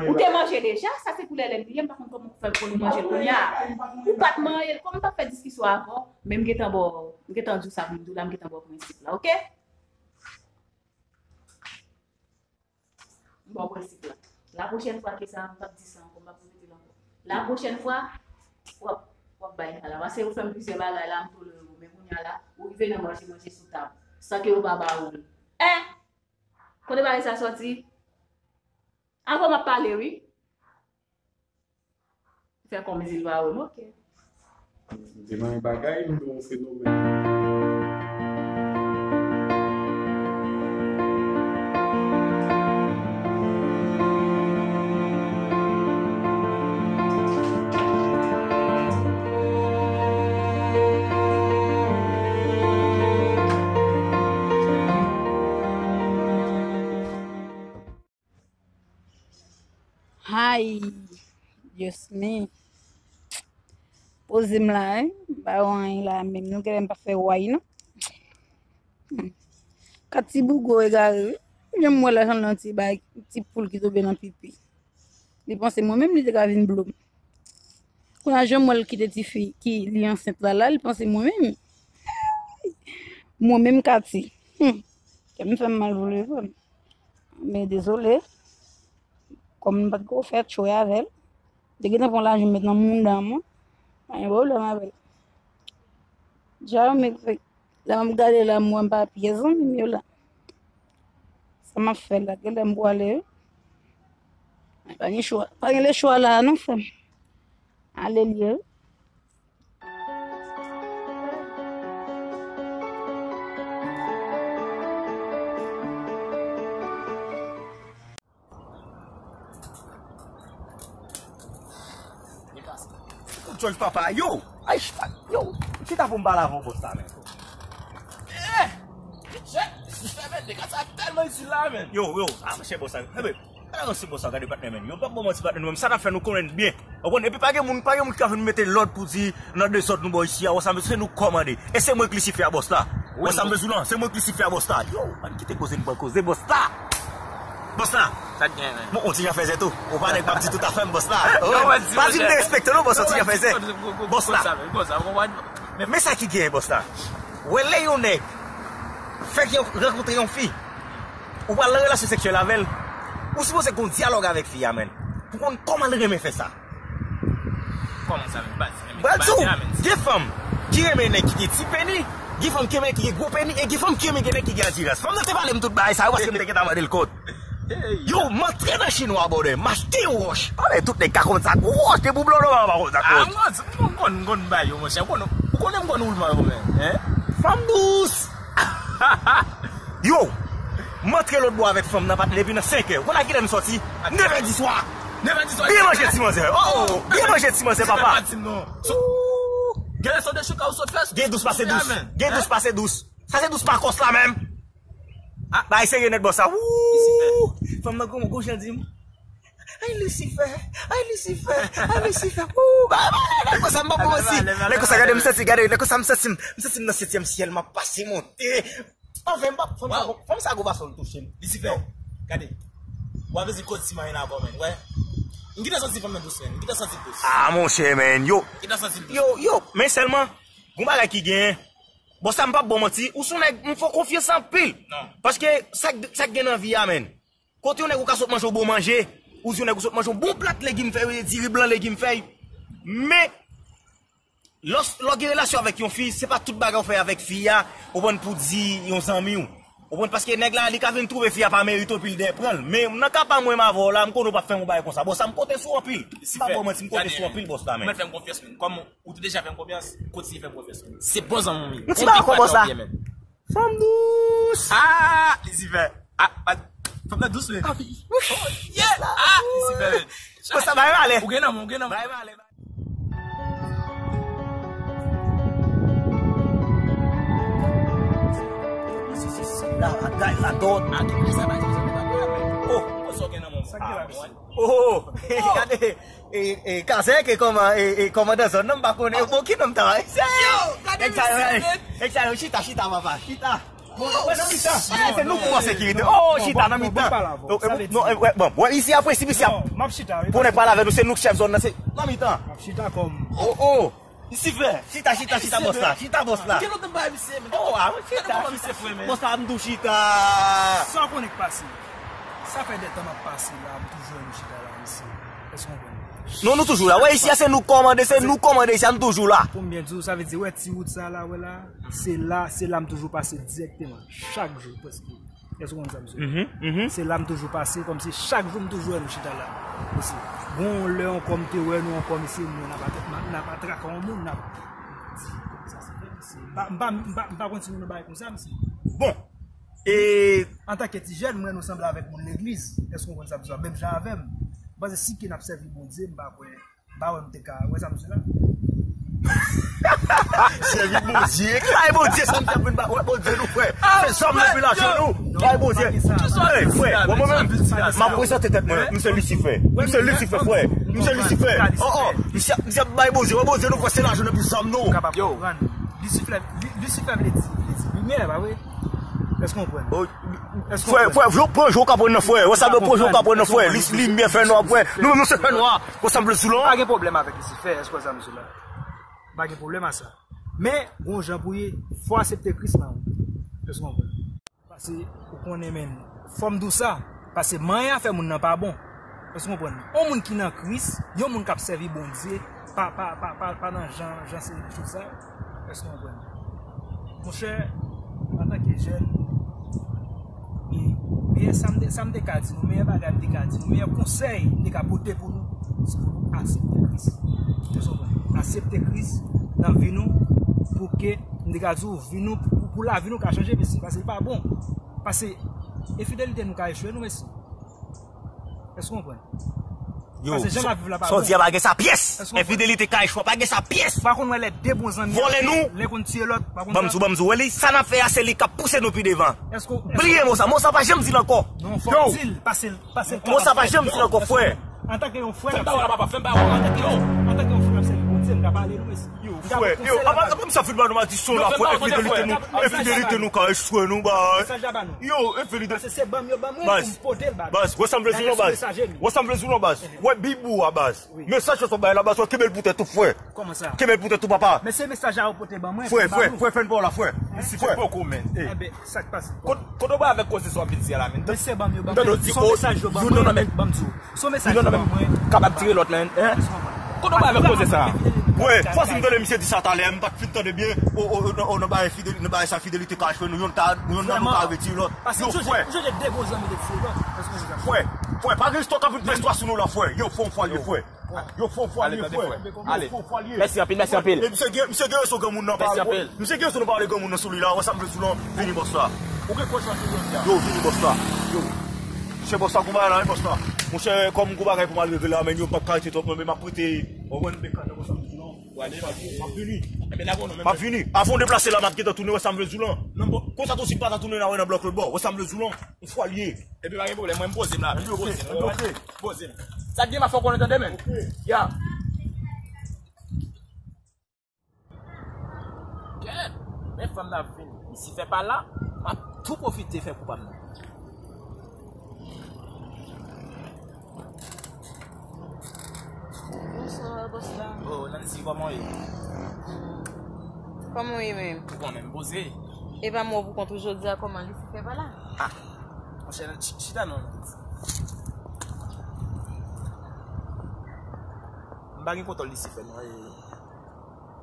Ou te manje deja, sa se pou Lèlèn li ye, m pa konn kòman ou fè pou nou manje l kounye a. Ou pa t manyen l, kòm m pa fè diskisyon avè w, men m gentan ba w, m gentan di w sa pou m di w la, m gentan ba w prensip la, oke? M ba w prensip la. La pwochèn fwa ke sa, m p ap di sa ankò, m p ap repete l ankò. La pwochèn fwa, w ap, w ap bay sa la. Paske ou fè m plizyè bagay la, m tolere w. Men kounye a la, ou rive nan manje, manje sou tab. San ke yo pa ba ou l. Hein? Kote bagay sa sòti? Avè w m ap pale, wi. Fè kòmsi l pa wè m, oke. M te nan yon bagay, m te yon fenomèn. Hi, Dios mío. Poze m la, wi. M pa wè anyen la menm. Nou genlè m pa fè way, non. Hmm. Kat ti bougo egare, wi. Jan m wè la, jan l nan ti bay, ti poul ki tonbe nan pipi. Li panse mwen menm, li te ka vin blo m. Kounye a jan m wè l kite tifi ki li ansent la, la, li panse mwen menm. Mwen menm Katy. Hmm. Kè m fè m mal vre, vre. Men dezole. Kòm m pa t ko fè cho avè l. Te gentan pran lajan m met nan mounda mwen. Pa gen pwoblèm avè l. Dja yo men fè. Lè m ap gade la, m wè m pa pyès zanmi m yo la. Sa m ap fè la, genlè m pwale, wi. Pa gen chwa, pa gen lechwa la, non, frè m. Ale l ye, wi. Chòch papa, yo! Ay, chita, yo! Chita pou m pale avè w, bòs la, men. Eh! Chè, chè, men, dega sa tèlman itil la, men. Yo, yo, ah, monchè, bòs la. Ebe, gade yon ti bòs la, gade patnè, men. Yo, m p ap ba w manti, patnè, nou menm, sa n ap fè, nou konnen l byen. Ou konprann? Epi pa gen moun, pa gen moun ki ka vin mete lòd pou di, nan dezòd nou ba w isi a, wè sa m bezwen, se nou k kòmande. E se mwen k Lisifè a, bòs la. Wè sa m bezwen lan, se mwen k Lisifè a, bòs la. Yo, ann kite koze, n pran koze, bòs la. Bòs la. Sa k gen, men? Bon, on ti jan fèzè tou. Ou pa nèg m ap di tout afè m, bòs la. Yo, mwen di, pa di m derespekte w non, bòs, on ti jan fèzè. Bòs la. Men sa ki gen, bòs la. Wè lè yon nèg fèk rankontre yon fi, ou pral nan relasyon seksyèl avè l, ou sipoze gen yon dyalòg avèk fi a, men. Pou konn kòman l renmen fè sa. Kòman sa, men? Baz, renmen baz, di w, gen fanm ki renmen nèg ki gen ti peni, gen fanm ki renmen ki gen gwo peni, e gen fanm ki renmen gen nèg ki gen andirans. Fanm nan te pale m tout bagay sa yo paske m te gentan mande l kòd. Yo, m antre nan chinwa, brother, m achte yon wòch. Pale tout nèg ka konn sa k wòch, depi w blan nòmal pa konn sa k wòch. Ah, m konn, m konn, m konn bay yo, monchè. Ou konnen, ou konnen m konn woulman yo, men. Hein? Fanm dous! Yo! M antre lòt bò avèk fanm nan, patnè, depi nan senk è. Ou konn a kilè nou sòti? Nèf è di swa! Nèf è di swa! Byen manje ti manzè! Oh, oh! Byen manje ti manzè, papa! Gen lè se de chouka ou sot fè. Gen dous pase dous! Gen dous pase dous! Sa se dous pa kòs la menm! Ah, bay serye nèt bòs la. Wouuu! Fanm nan gon, gon jan di m. Ay Lisifè! Ay Lisifè! Ay Lisifè! Wouuu! Bay, bay, bay, nèg konsa m pa bon osi. Nèg konsa gade m santi, gade, nèg konsa m santi m, m santi m nan setyèm syèl, m ap pase monte. Anfen, m pa, fanm sa, fanm sa gon fason l touche m. Lisifè, gade. W ap vezi kòd siman yon avè w, men, wè. M gentan santi fanm nan dous, men. M gentan santi l dous. Ah, monchè, men, yo. M gentan santi l dous. Yo, yo, men sèlman, gon bagay ki genyen. Bon, sa m p ap ba w manti, ou se yon nèg, m fè w konfyans anpil. Non. Paske sa k, sa k gen nan vi a, men. Kote yon nèg ou ka sot manje yon bon manje, ou di yon nèg ou sot manje yon bon plat legim fèy, diri blan legim fèy. Men, lè w, lè w gen relasyon avèk yon fi, se pa tout bagay ou fè avèk fi a, ou konprann, pou di yon zanmi w. Ou konprann, paske nèg la, li ka vin twouve fi a pa merite w, epi l dèyè pran l. Men nan ka pa mwen, m avè w la, m konnen w p ap fè yon bagay konsa. Bon, sa m konte sou w anpil. M pa ba w manti, m konte sou w anpil, bòs la, men. Ou mèt fè m konfyans, men. Kòm ou te deja fè m konfyans, kontinye fè m konfyans, men. Se bon zanmi w ye. Yon ti bagay ankò, bòs la. Fanm dous. Ah, Lisifè. Ah, pa, fanm nan dous, men. Ah, wi. Oh, yeah. Ah, Lisifè, men. Konsa, bay valè. Ou gen nan men, ou gen nan men. Bay valè. La, la, guys, la, don. Ah, ki sa, ba, sa, ba, ba, ba. Oh, konsa, ou gen nan men. Sa ki la, mesye? Oh, gade. E, e, Kazèk, e kòman, e, e, kòmandan zòn nan, m pa konnen. Bon, ki non m ta bay? Yo, gade mesye, men. Nèg sa yo, chita, chita, papa, chita. Bon, wè, nan mitan. Se nou ki pran sekirite. Oh, chita, nan mitan. Bon, bon, bon, bon, bon, bon, isi a prensip, isi a. Non, m ap chita, wi. Pou nèg pale avè nou, se nou k chèf zòn nan, se nan mitan. M ap chita kòm. Oh, oh. Lisifè. Chita, chita, chita, bòs la. Chita, bòs la. Gen lòt nan bay misye, men. Oh, ah, chita, chita. Bòs la, m tou chita. Sa w konnen k pase? Sa fè de tan m ap pase la, m toujou wè nou chita la, mesye. Èske w konprann? Non, nou toujou la. Wè, isi a, se nou k kòmande, se nou k kòmande isi a, nou toujou la. Pou m byen di w, sa vle di, wè, ti wout sa la, wè la, se la, se la m toujou pase dirèkteman, chak jou, prèske. Èske w konn sa m di? Se la m toujou pase, kòmsi chak jou m toujou wè nou chita la. Mesye, gon lè ankò m te wè nou ankò, mesye, mwen n ap atra-, n ap atrake yon moun, n ap di, sa se fè, mesye. M pa, m pa, m pa, m pa konn si nou nan bagay konsa, mesye. Bon, e antanke ti jèn, m wè nou sanble avèk moun legliz. Èske w konn sa m di w a? Menm jan avè m. M panse si ke n ap sèvi Bondye, m pa kwè. M pa wè m te ka wè sa m di la. Sèvi Bondye. Bay Bondye sa m t ap vin ba. Wè Bondye nou, frè. Fè zam depi lajan nou. Bay Bondye. Ey, frè, wè mwen menm, m ap prezante tèt mwen. M se Lisifè. M se Lisifè, frè. M se Lisifè. Oh, oh. Misye, misye ap bay Bondye. Wè Bondye nou, frè, se lajan nou epi zam nou. Yo. Lisifè, Li-, Lisifè vle di, vle di limyè, pa vre? Èske w konprann? Frè, frè, pran jou w ka pran nan, frè. Wè sa vle pran jou w ka pran nan, frè. Li, limyè, fènwa, frè. Nou menm nou se fènwa. Konsa m vle sou lan. Pa gen pwoblèm avèk Lisifè, èske w konn sa m di w la? Pa gen pwoblèm a sa. Men, gon jan pou ye, fò w aksepte Kris nan ou. Èske w konprann? Paske, ou konnen, men, fò m di w sa, paske manyen afè moun nan pa bon. Èske w konprann? Yon moun ki nan Kris, yon moun k ap sèvi Bondye, pa, pa, pa, pa, pa nan jan, jan se chòz sa yo. Èske w konprann? Monchè, antanke jèn, e, meyè sa m te, sa m te ka di nou, meyè bagay m te ka di nou, meyè konsèy m te ka pote pou nou, se pou nou aksepte Kris. Èske w konprann? Aksepte Kris nan vi nou, pou ke, m te ka di w, vi nou, pou, pou lavi nou ka chanje, mesye, paske li pa bon. Paske, enfidelite nou ka echwe nou, mesye. Èske w konprann? Yo, sa w di a pa gen sa pyès. Enfidelite ka echwe, pa gen sa pyès. Ou pa konn wè lè de bon zanmi vòlè nou. Lè konn tiye lòt, pa konn sa. Banm di w, banm di w, wè li, sa n ap fè a, se li k ap pouse nou pi devan. Bliye mo sa, mo sa pa janm di l ankò. Non, fò w di l, pase l, pase l. Mo sa pa janm di l ankò, frè. Antanke yon frè, fè m pawòl la, papa, fè m pawòl la. Antanke yon frè, m ap sèvi Bondye, m ka pale nou, mesye. Yo, frè, yo, apa, apa misye ap vin ba nou madiksyon la, frè, enfidelite nou, enfidelite nou ka echwe nou bay. Yo, enfidelite. Paske se ban m yo ban mwen pou m pote l ba nou. Baz, wè sa m vle di w lan, baz. Wè sa m vle di w lan, baz. Wè Bibou a, baz. Mesaj sa w bay la, baz, wè kenbe l pou tèt ou, frè. Kòman sa? Kenbe l pou tèt ou, papa. Men se mesaj la yo pote ban mwen, frè, frè, frè, fè n pa w la, frè. Frè. Enben, sa k pase? Kot, kote w bay avèk koze sa w ap vin di a la, men? Mesye ban m yo ban mwen. Son mesaj yo ban mwen, ban m di w. Son mesaj yo ban mwen. Kapab tire lòt, men. Kote w bay avèk koze sa? Wè, fòs m tande misye di sa talè, m pa t fin tande byen. O, o, o, nan, o, nan bagay fideli-, nan bagay sa, fidelite ka echwe nou, yonn ka, yonn nan nou ka retire lòt. Yo, frè. Frè, frè, pa gen istwa k ap vin fè istwa sou nou la, frè. Yo, fò m fwa l ye, frè. Yo, fò m fwa l ye, frè. Yo, fò m fwa l ye. Mèsi anpil, mèsi anpil. E misye gen, misye gen rezo granmoun nan, pa, misye gen rezo nou pale granmoun nan sou li la, wè sa m vle di w lan, vini bòs la. Ou gen konsyans ou jodi a? Yo, vini bòs la. Yo. Monchè, bòs la, gwo bagay la, wi, bòs la. Monchè, kòm gwo bagay pou m al regle la, men yo, m p ap ka rete twòp, men m ap rete. Ou konprann, m p ap ka, bòs la, m ap vini. M ap vini. Avan w deplase la, m ap gentan tounen, wè sa m vle di w lan. Konsa tou si m pa ta tounen la, wè nan blòk lòt bò, wè sa m vle di w lan. Yon fwa l ye. Epi pa gen pwoblèm, mwen m poze m la. Epi poze m, poze m. Sa t gen m ap fè w konnen tande, men. Ya. Kèt! Men fanm nan ap vini. Lisifè pa la, m ap tou pwofite fè kou pa m nan. Bonswa, bòs la. Oh, Nancy, kòman w ye? Kòman w ye menm? Ou konnen m poze. E pa mwen pou kont ou jodi a, kòman Lisifè pa la? Ah, monchè, ch-, chita non. M pa gen kontwòl Lisifè non. E,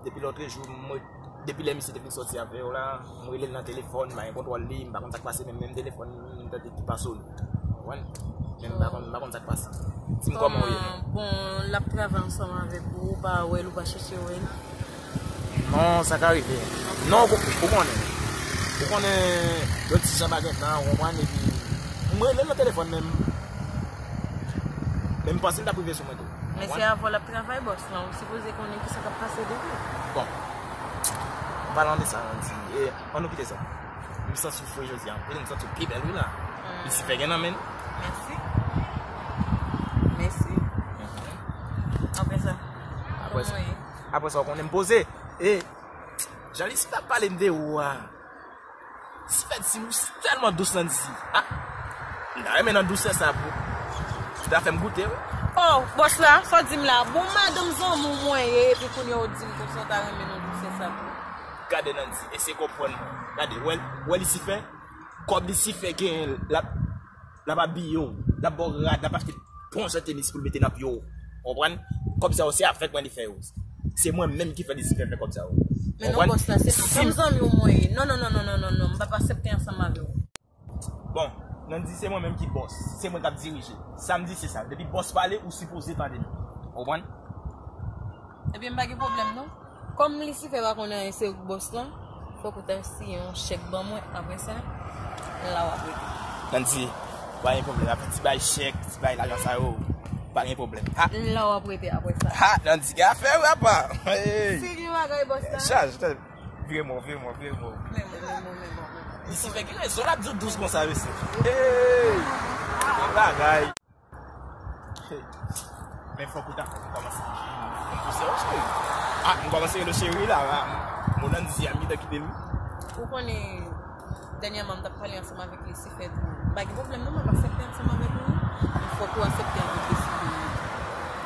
depi lòtrejou, mwen, depi lè misye te fin sòti avè w la, m rele l nan telefòn, m pa gen kontwòl li, m pa konn sa k pase, men menm telefòn li, m tande ki pa sone. Ou konprann? Men m pa konn, m pa konn sa k pase. Di m kòman w ye menm. Bon, l ap travay ansanm avèk ou, ou pa wè l, ou pa chèche wè l? Non, sa ka rive. Non, ou, ou konnen. Ou konnen, yon ti jan pa gen tan, ou konprann, epi m rele l nan telefòn, men m, men m panse l t ap rive sou mwen tou. Men se avè w l ap travay, bòs lan, ou sipoze konnen kisa k ap pase depi. Bon, an palan de sa, Nancy, e, ann nou kite sa. M santi w fre jodi a anpil, m santi w pi bèl wi la. Lisifè gen nan men l. Mèsi. Mèsi. Apre sa, kòman w ye? Apre sa, w konnen m poze. E, jan Lisifè ap pale m de ou a. Lisifè di m ou tèlman dous, Nancy. Ah, m ta renmen nan dousè sa pou, pou ta fè m goute wi. Oh, bòs la, sa w di m la? Bon, madanm zanmi w mwen ye, epi kounye a w di m konsa w ta renmen nan dousè sa pou. Gade Nancy, eseye konprann mwen. Gade, wè, wè Lisifè, kòb Lisifè genyen, l ap, l ap abiye w, l ap ba w rad, l ap achte bon jan tenis pou l mete nan pye w. Konprann? Kòb sa yo, se avèk mwen li fè yo. Se mwen menm ki fè Lisifè fè kòb sa yo. Men non, bòs la, se madanm zanmi w mwen ye. Non, non, non, m p ap aksepte ansanm avè w. Bon, Nancy, se mwen menm ki bòs. Se mwen k ap dirije. Sa m di, se sa. Depi bòs pale, ou sipoze tande li. Ou konprann? Ebyen, m pa gen pwoblèm, non. Kòm Lisifè pa konnen anyen, se ou k bòs lan, fòk ou ta siyen yon chèk ban mwen. Apre sa, la w ap rete. Nancy, pa gen pwoblèm. Afè ti bay chèk, ti bay lajan sa yo, pa gen pwoblèm. Ha! La w ap rete apre sa. Ha! Nancy, gen afè, wi, apa. Hey! Si gen bagay, bòs la. Chaj, tèt. Vire mò, vire mò, vire mò. Lisifè gen rezon, l ap di w dous konsa, mesye. Hey! Gen bagay. Men fòk ou ta fè m kòmanse. M pouse w, cheri. Ah, m kòmanse rele w cheri la. Mo Nancy a, m gentan kite l wi. Ou konnen, dènyèman, m t ap pale ansanm avèk Lisifè tou. M pa gen pwoblèm non, m ap aksepte ansanm avèk ou wi. Men fòk ou aksepte avèk Lisifè wi.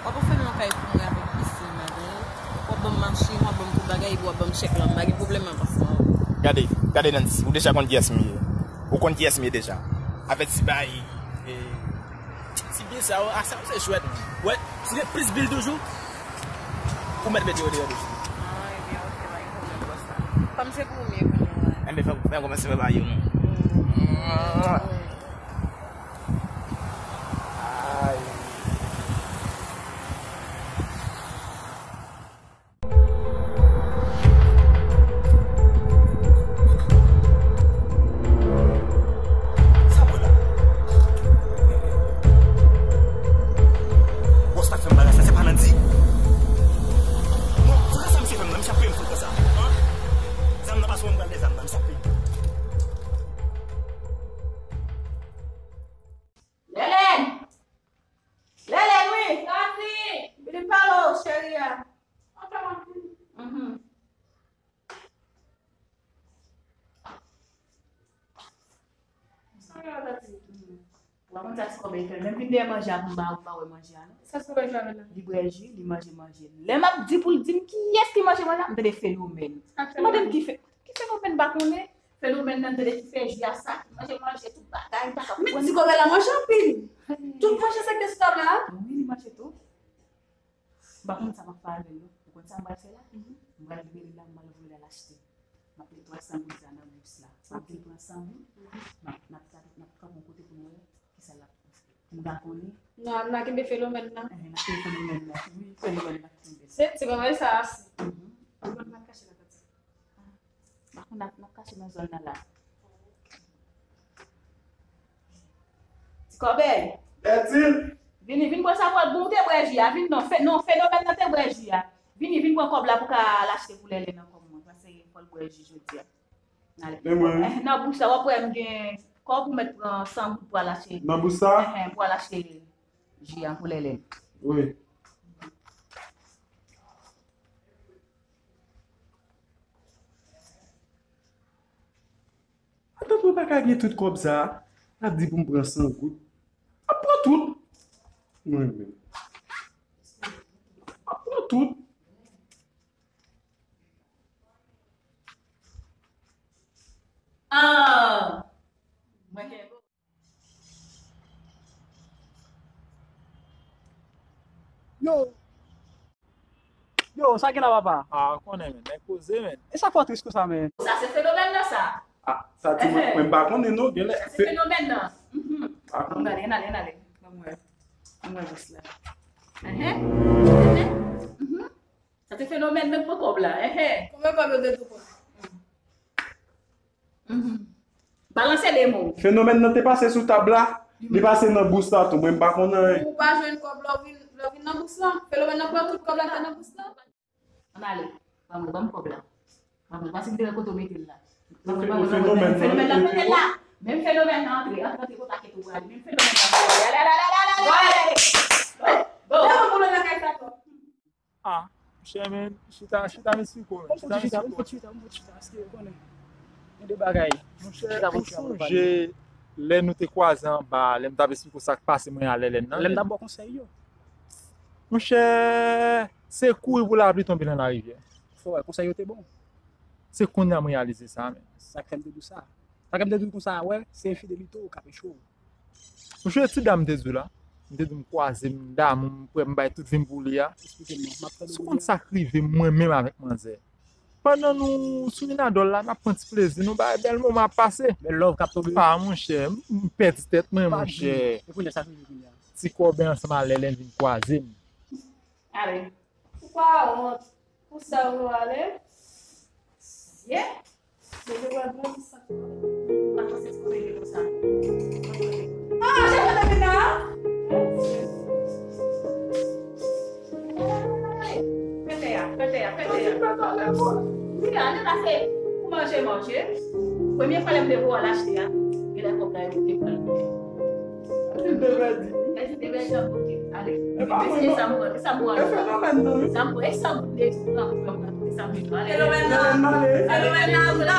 W ap fè m yon kay pou mwen avèk pisin ladan l. W ap ban m machin, w ap ban m tout bagay, epi w ap ban m chèk lan. M pa gen pwoblèm avè sa. Gade, gade Nancy, ou deja konn kiyès m ye. Ou konn kiyès m ye deja. Avèk ti bay, e, ti byen sa yo, a sa yo se jwèt. Wè, si gen plis bil toujou, ou mèt mete yo deyò toujou. Ah, ebyen, ok, pa gen pwoblèm, bòs la. Kòm se pou ou m ye kounye a. Enben, fè, fè kòmanse fè bagay yo, non. Ay. Sa mwen la. Bòs Ou pa konn sa ti kòbèy fè l. Menm vin dèyè manje a pou m ba ou, m pa wè manje a, non. Sa ti kòbèy fè avè l la? Li bwè ji, li manje manje. Lè m ap di pou l di m kiyès ki manje manje a, m tande fenomèn. Li mande m ki fe-, ki fenomèn m pa konnen. Fenomèn nan tande ki fè ji a sa, ki manje manje, tout bagay, m pa ka konprann. Men ti kòbèy la manje anpil. Tout manje sa ki te sou tab la? Wi, li manje tou. M pa konn sa m ap fè avè l non. Ou konn sa m pral fè la? M pral rele l la, m pral voye l al achte. M ap met twa san goud sa nan bous la. M ap di l pran san goud. M ap, n ap, n ap kanpe yon kote pou n wè kisa l ap ofri. M pa konnen. Nan, n a kenbe fenomèn nan. Ehe, n a kenbe fenomèn nan. Wi, fenomèn nan kenbe. Se ti bagay sa a si. Mhm. Ou konn pral kache la konsa. Bako n ap, n ap kache nan zòn nan la. Ti kòbèy. Bètin. Vini, vin bwè sa pou bon, ou te bwè ji a. Vin non, fe, non, fenomèn nan te bwè ji a. Vini, vin pran kòb la pou ka al achte pou Lèlèn nan kòb mwen. Paske fò l bwè ji jodi a. N ale. E mwen? Eh, nan bous la, w ap wè m gen kòb ou mèt pran san goud pou al achte. Nan bous sa? Eh, eh, pou al achte ji a pou Lèlèn. Wi. Atann, mwen pa ka gen tout kòb sa a. L ap di pou m pran san goud. M ap pran tout. Mwen menm. M ap pran tout. Ah! Mwen gen Yo! Yo, sa gen la, papa? Ah, konnen, men. Nèg poze, men. E sa fè w tris konsa, men? Sa se fenomèn nan, sa. Ah, sa di mwen, mwen pa konnen, non. Genlè. Sa se fe- fenomèn nan. Mhm. Pa konnen. Ann ale, ann ale, ann ale. Ban mwen, ban mwen bous la. Ehe. Ehe. Mhm. Sa se fenomèn nan k pran kòb la. Ehe. Konbyen kòb yo te tou pran? Mhm. Balanse de mo. Fenomèn nan te pase sou tab la, li pase nan bous la tou. Mwen, m pa konn anyen. Ou pa jwenn kòb lè w vin, lè w vin nan bous la? Fenomèn nan pran tout kòb la ki te nan bous la? Ann ale. Ban mwen, ban m kòb la. Ban mwen, paske m te wè kote w mete l la. Ban mwen, ban mwen, ban mwen. Fenomèn nan mete l la. Menm fenomèn nan antre, antre, antre, kontakte tou prale. Menm fenomèn nan antre. Ale, ale, ale, ale, ale, ale. Bon, bon. Bon, bon, bon, lakay sa twòp. Ah, monchè, men, chita, chita, m esplike w, men. Chita, m esplike w. Chita, chita, chita, paske ou konnen. Gen de bagay. Monchè, ou sonje lè nou te kwaze anba, lè m t ap esplike w sa k pase mwen a Lèlèn nan? Lè m t ap ba w konsèy yo. Monchè, se kouri pou lapli tonbe nan larivyè. Fò wè, konsèy yo te bon. Se kounye a m reyalize sa, men. Sa k fè m te di w sa. Sa k fè m te di w konsa, wè, se enfidelite w k ap eche w. Monchè, ti dam te di w la, m te di w m kwaze, m damou, m prè, m bay tout vi m pou li a. Eksplike m non, m ap tande. Si w konn sa k rive mwen menm avèk manzè. Pandan nou sou Minadòl la, n ap pran ti plezi nou, bay bèl moman ap pase. Bèl love k ap tonbe. Ah, monchè, m, m pèdi tèt mwen, monchè. E kounye a, sa k rive kounye a? Ti kòbèy ansanm a Lèlèn vin kwaze m. Ale. Ou pa wont pou sa ou ale? Ye? Mwen te pral pran ti sak la. Pa panse ti kòbèy te konsa. Ah, chèche tande la. Fè tè a, fè tè a, fè tè a. Wi, ale pase pou manje, manje. Premye fwa lè m te voye w al achte a, genlè kòb la yo te pran l. Li te pèdi. Li te pèdi an kote. Ale. E pa mwen, non. E sa m pran, e sa m pran. E fenomèn nan, wi. Sa m pran, e sa m pran, e sa m pran, e sa m pran, ale. Fenomèn nan. Fenomèn nan, ale. Fenomèn nan, ale.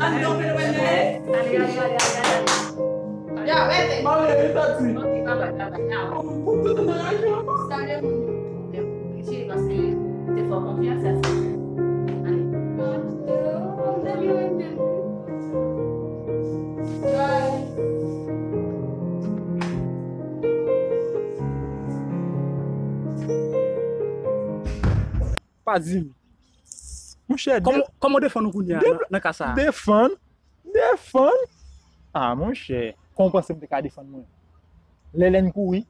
Ann non, fenomèn nan, ale. Ale, ale, ale, ale, ale. Ya, rete. M ale, e sa di. Ok, babay, babay, ya. Pou, pou tout nan raje an. Salye moun yo. Lè pou oblije, paske te fè w konfyans, sa se. Ale. Pa di m. Monchè, kòman, kòman w defann ou kounye a nan, nan ka sa a? Defann? Defann? Ah, monchè, kòman w panse m te ka defann mwen? Lèlèn kouri,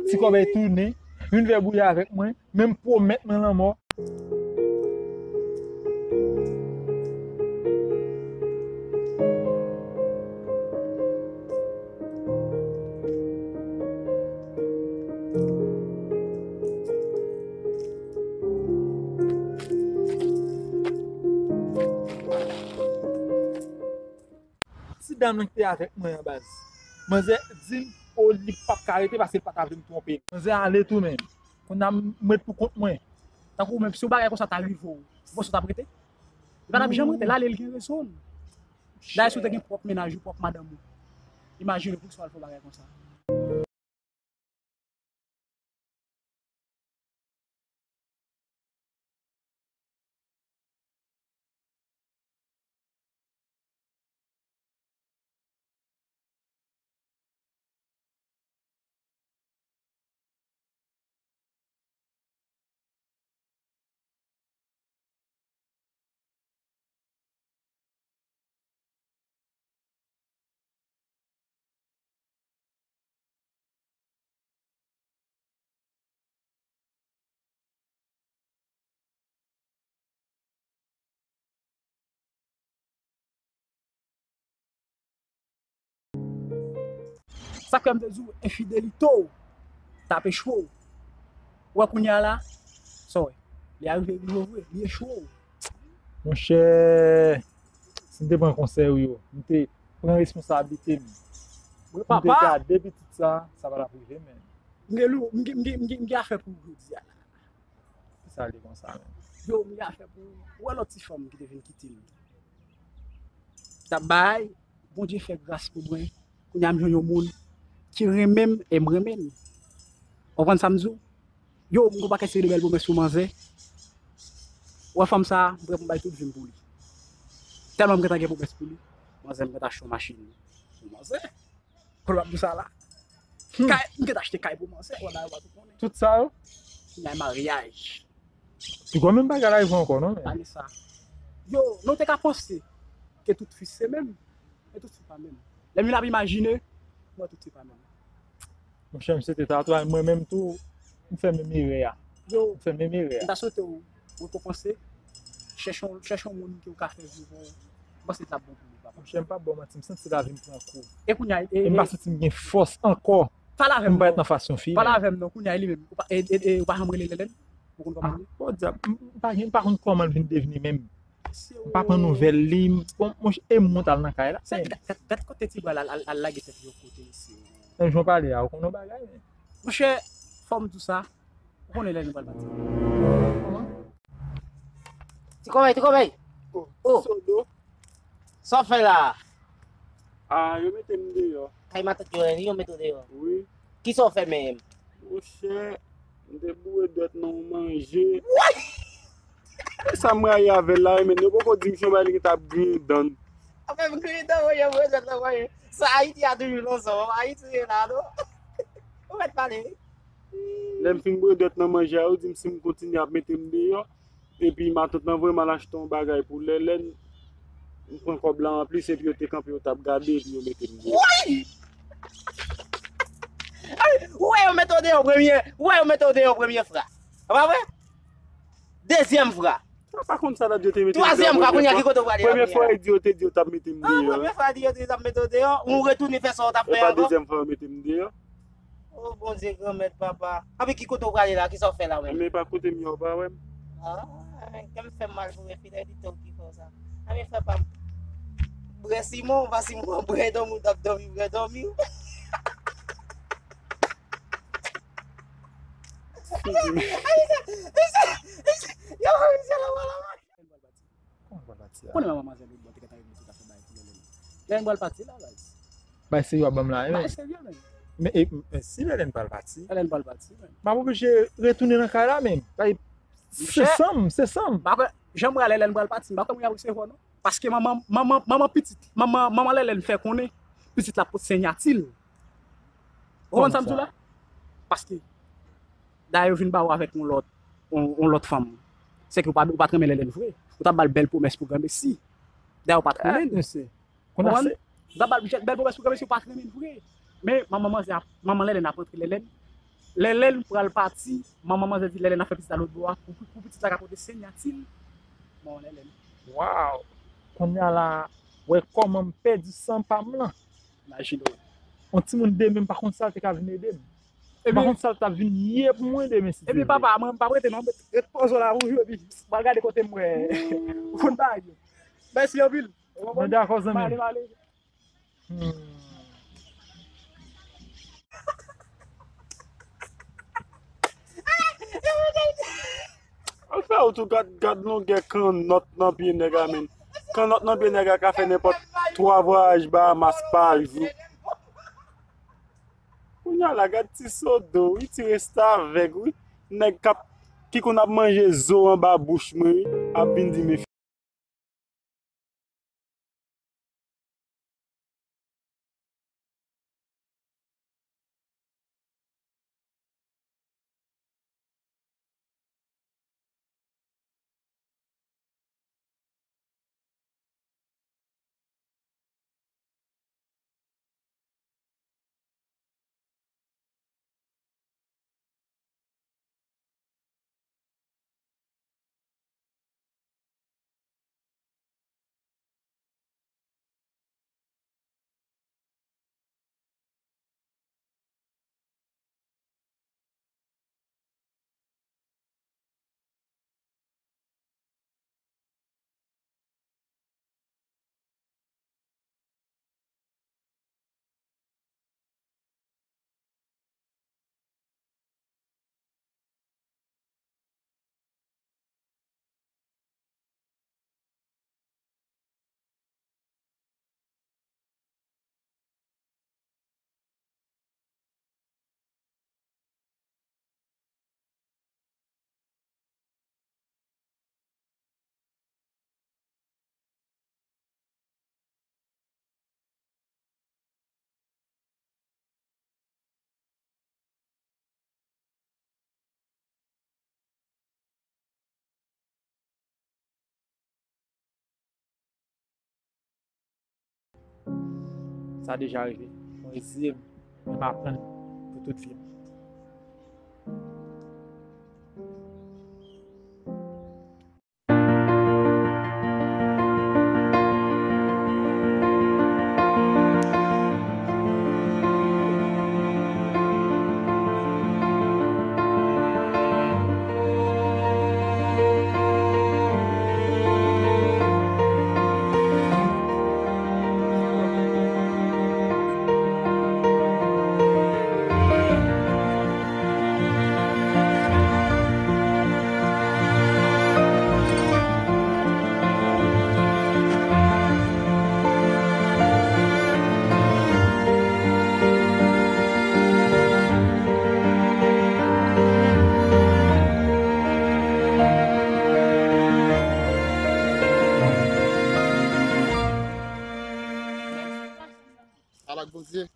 ti kòbèy tounen, vin fè bri avèk mwen, menm pwomèt mwen lanmò. Ti dam nan ki te avèk mwen an baz. Manzè di m, o, li p ap ka rete paske li pa ta vle m twonpe l. Manzè ale tou, men. Kounye a m ret pou kont mwen. Tankou ou menm, si yon bagay konsa ta rive w, ou panse w t ap rete? Li pa t ap janm rete. L ale, l gen rezon l. Dayè, si w te gen pwòp mennaj ou, pwòp madanm ou, imajine poukisa w al fè yon bagay konsa. Sa k fè m te di w, enfidelite w t ap echwe w. Ou wè kounye a la, sa w wè, li arive rive w vre, li echwe w. Monchè, si m te pran konsèy ou yo, m te pran responsablite m. M te gade pitit sa, sa pa t ap rive, men. M gen lou, m gen, m gen, m gen, m gen afè pou w jodi a la. Kisa li konsa, men? Yo, m gen afè pou w. Ou wè lòt ti fanm ki te vin kite m? T ap bay, Bondye fè gras pou mwen. Kounye a m jwenn yon moun ki renmen m e m renmen l. Ou konprann sa m di w? Yo, m gon pakèt seri de bèl pwomès pou manzè. Ou wè fanm sa, m prè pou m bay tout vi m pou li. Tèlman m gentan gen pwomès pou li, manzè m gentan achte yon machin pou manzè. Kòl w ap di sa la. Kay, m gentan achte kay pou manzè, wè bagay w pa tou konnen. Tout sa yo? Kounye a maryaj. Pi gwo menm bagay la rive ankò non men. Ane sa. Yo, nou te ka panse ke tout fi se menm, men tout fi pa menm. Lè m vin ap imajine, m wè tout fi pa menm. Monchè, m swete tatouaj mwen menm tou, m fè menm erè a. Yo, m fè menm erè a. M ta swete w rekonpanse, chèche yon, chèche yon moun ke w ka fè viv ou. M panse l t ap bon pou ou, papa. Monchè, m p ap ba w manti, m santi lavi m pran kou. E kounye a, e, e m pa santi m gen fòs ankò. Pale avè m non. M parèt nan fasyon fi. Pale avè m non, kounye a li menm. Ou pa, e, e, e, ou pa janm rele Lèlèn? Ou konn kòman li ye? Ah, podyab, m pa, m pa konn kòman l vin devni menm. M pa pran nouvèl li. Bon, monchè, e m monte al nan kay la. Gad, gad, gad kote ti bra l al, al, al lage tèt li yon kote, mesye. Menm jan w pale a, ou konn yon bagay, men. Monchè, fò m di w sa, ou konnen lè nou pral pati. Kòman? Ti kòmèy, ti kòmèy. Oh, Sodo. Sa w fè la a? Ah, yo mete m deyò. Kay matant yo, yo mete w deyò. Wi. Kisa w fè menm? Monchè, m te boure dwèt nan yon manje. Woy! E sa m rayi avè l la wi, men yo poko di m si yon bagay li gentan ap griyen dan. Afè m griyen dan, woy, yo boure dwèt nan manje. Sa Ayiti a toujou nan san w, Ayiti se la, non? Ou mèt pale, wi. Lè m fin boure dwèt nan manje a, yo di m si m kontinye ap mete m deyò. Epi matant lan voye m al achte yon bagay pou Lèlèn. M pran kòb la anplis epi yo te kanpe, yo t ap gade epi yo mete m deyò. Woy! Ou wè yo mete w deyò premye, ou wè yo mete w deyò premye fwa. Ou pa vre? Dezyèm fwa. Sa pa konn sa dat yo te mete m deyò. Twazyèm fwa, kounye a ki kote w prale la kounye a? Premye fwa yo di yo te di yo t ap mete m deyò. Ah, premye fwa yo di yo te di yo t ap mete w deyò, ou retounen fè sa w t ap fè avan. E pa dezyèm fwa yo mete m deyò. Oh Bondye granmèt papa. Anpi ki kote w prale la? Kisa w fè la menm? Enben pa kote m ye w pa wè m. Ah, kè m fè m mal pou enfidelite w ki fè w sa. Enben frè pa m. Brè Simon, pa Simon, Brè dòmi, w t ap dòmi, Brè dòmi. Yo, misye la, wala, wala. Kòman l pral pati a? Konnen manman manzè lòt bò te gentan regle tout afè bagay pou Lèlèn. Lèlèn pral pati la, baz. Bay serye w ap ban m la, wi. Bay serye, men. Men e, men si Lèlèn pral pati? Lèlèn pral pati, men. M ap oblije retounen nan kay la, men. Bay, se san m, se san m. M pa kwè, jan m wè a Lèlèn pral pati, m pa kwè mwen ap resevwa, non. Paske manman, manman, manman pitit, manman, manman Lèlèn fè konnen pitit la pot siyati l. Ou konprann sa m di w la? Paske dayè yo vin ba ou avèk yon lòt, yon, yon lòt fanm. Sèke ou pa, ou pa t renmen Lèlèn vre. Ou t ap ba l bèl pwomès pou granmesi. Dayè ou pa t renmen l. Ou t ap ba l bèl pwomès pou granmesi, ou pa t renmen l vre. Men manman manzè ap, manman Lèlèn ap rantre Lèlèn. Lèlèn pral pati, manman manzè di Lèlèn ap fè pitit la lòt bò a, pou, pou pitit la ka pote siyati l. Bon, Lèlèn. Waw! Kounye a la, wè kòman m pèdi san pa m lan. Imajine w. Yon timoun demen, m pa konn sa l te ka vin ede m. M pa konn sa l t ap vin ye pou mwen demen, si Dye vle. Ebyen, papa, mwen, m p ap rete, non. Ret poze w la pou jwe, epi m al gade kote m wè. Ou konn bagay yo. Mèsi anpil. Mwen dakò, zanmi m. M ale, m ale. Hmm. Al fè w tou gad, gad longè kannòt nan pye nèg la, menn. Kannòt nan pye nèg la ka fè nenpòt twa vwayaj Bahamas pa jou. Kounye a la, gad ti Sodo, wi, ti restavèk, wi. Nèg k ap, ki konn ap manje zo anba bouch mwen, wi, ap vin di m Sa deja rive. Mwen reziye m, men m aprann pou tout vi m. Ala k Bondye.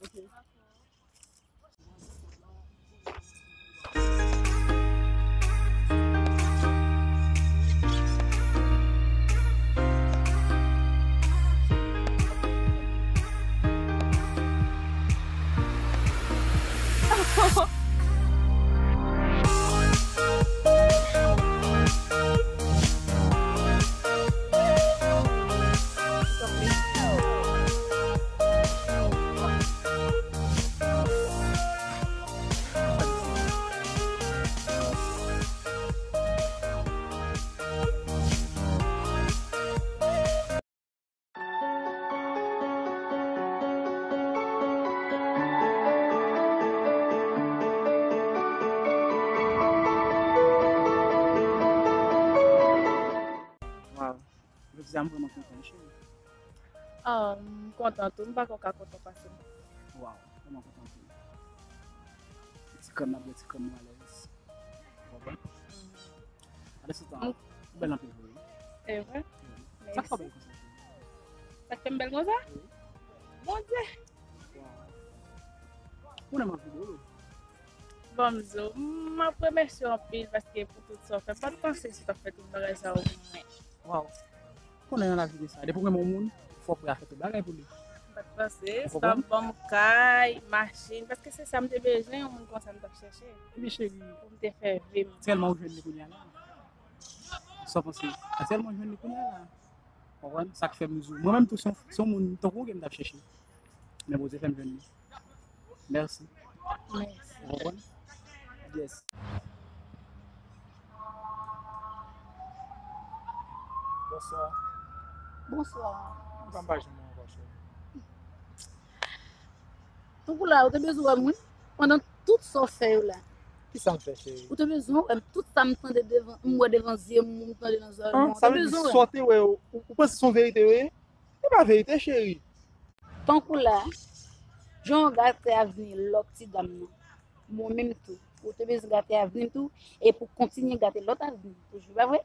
Waw. Jodi a m vrèman kontan, cheri. Ah, m kontan tou. M pa kwè w ka kontan pase m. Waw, m vrèman kontan tou. Ti krèm nan byen, ti krèm nan alèz. Ou konprann? Gade sou tan, ou bèl anpil vre wi. E vre? Sa k fè w bèl konsa? Sa k fè m bèl konsa? Wi. Bondye! Waw. Ou nan anvi dlo. Bon, m di w, m ap remèsye w anpil paske pou tout sa w fè. M pa t panse si w t ap fè tout bagay sa yo pou mwen. Waw. Konnen nan lavi gen sa. Depi w renmen yon moun, fò w prè a fè tout bagay pou li. M pa t panse. Ou konprann? Sa ap ban m kay, machin, paske se sa m te bezwen, yon moun konsa m t ap chèche. Ebyen cheri, pou m te fè vi m. Tèlman ou jwenn li kounye a la. Sa w panse? Atèlman jwenn li kounye a la. Konprann? Sa k fè m di w. Mwen menm tou, se yon, se yon moun tankou w ke m t ap chèche. Men Bondye fè m jwenn li. Mèsi. Mèsi. Ou konprann? Yes. Bonswa. Bonswa. Ou pa m pa jwenn ou ankò, cheri. Tankou la, ou te bezwen wè m, wi. Pandan tout sa w fè yo la. Kisa m fè, cheri? Ou te bezwen wè m, tout sa m tande devan, m wè devan zye m, m tande nan zòrèy mwen. Ou te bezwen wè m. Sa vle di sa w te wè yo, ou, ou panse se yon verite yo ye? Se pa verite, cheri. Tankou la, jan w gate avni lòt ti dam nan, mwen menm tou, ou te bezwen gate avni m tou, e pou kontinye gate lòt avni toujou, pa vre?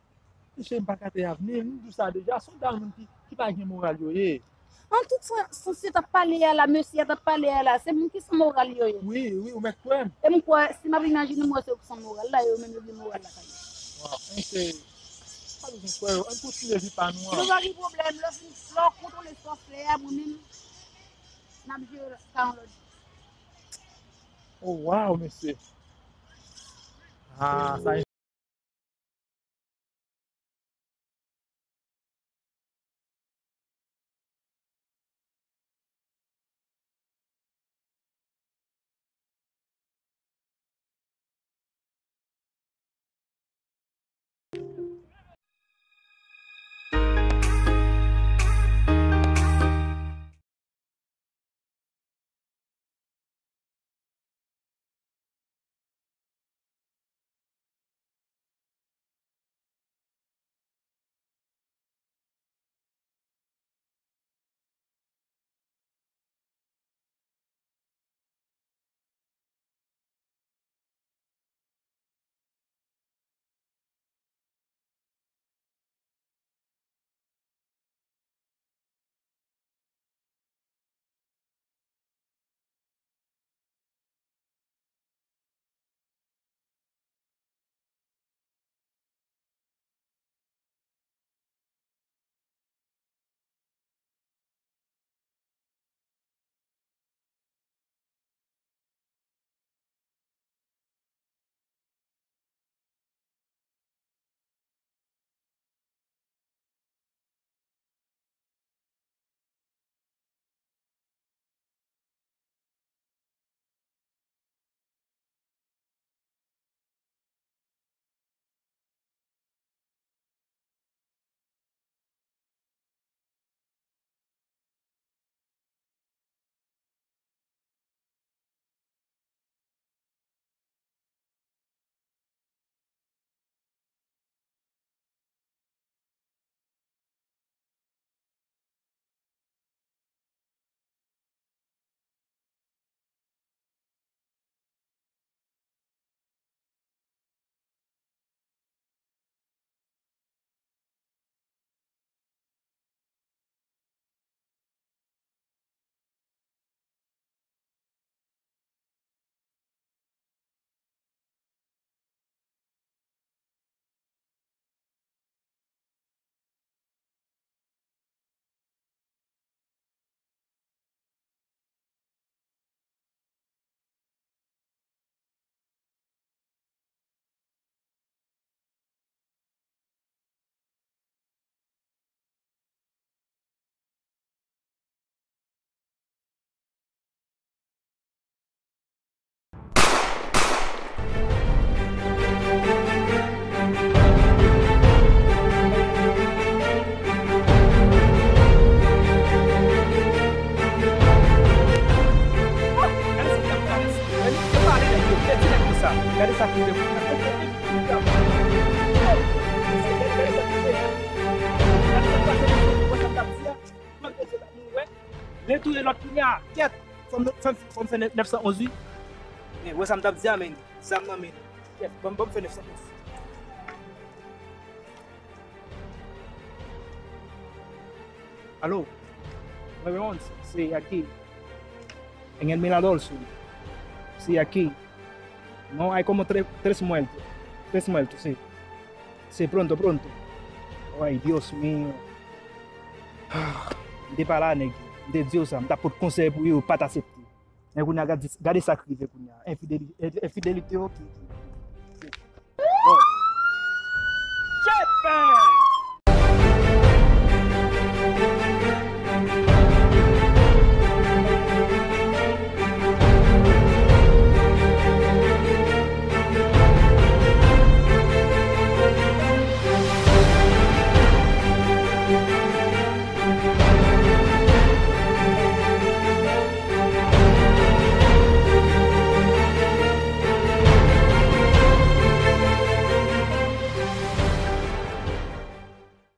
Mesye, m pa gate avni m, m di w sa deja, se yon dam ki, ki pa gen moral yo ye. An tout sans, sans yo t ap pale a la, mesye a t ap pale a la, se moun ki san moral yo ye. Wi, wi, ou mèt kwè m. E m kwè, si m ap imajine m wè se yo ki san moral la, yo menm yo gen moral lakay yo. Waw, men se, pa bezwen kwè yo, ann kontinye vi pa nou an. Nou pa gen pwoblèm, lè w fin, lè w kontwole sa w fè a, mwen menm, n ap jere sa yon lòt jou. Oh, waw, mesye. Ah, sa Sa ki rive pou mwen. Gade sa k rive. Gade sa k pase pou mwen, sa m t ap di a. Mwen bezwen moun wè. Li touye lòt kounye a. Kèt. Fò m, fò m, fò m fè nèf san onz, wi. Men, wè sa m t ap di a, men. Zam nan, men. Kèt. Ban m, ban m fè nèf san onz. Aló, nueve once, sí, aquí. En el mirador, sí. Sí, aquí. No, hay como tres, tres muertos. Tres muertos, sí. Sí, pronto, pronto. Ay, Dios mío. M te pale a nèg yo. M te di yo sa. M t ap pot konsèy pou yo, yo pa t aksepte. Men kounye a, gade, gade sa k rive kounye a. Enfideli-, enfidelite yo ki, ki,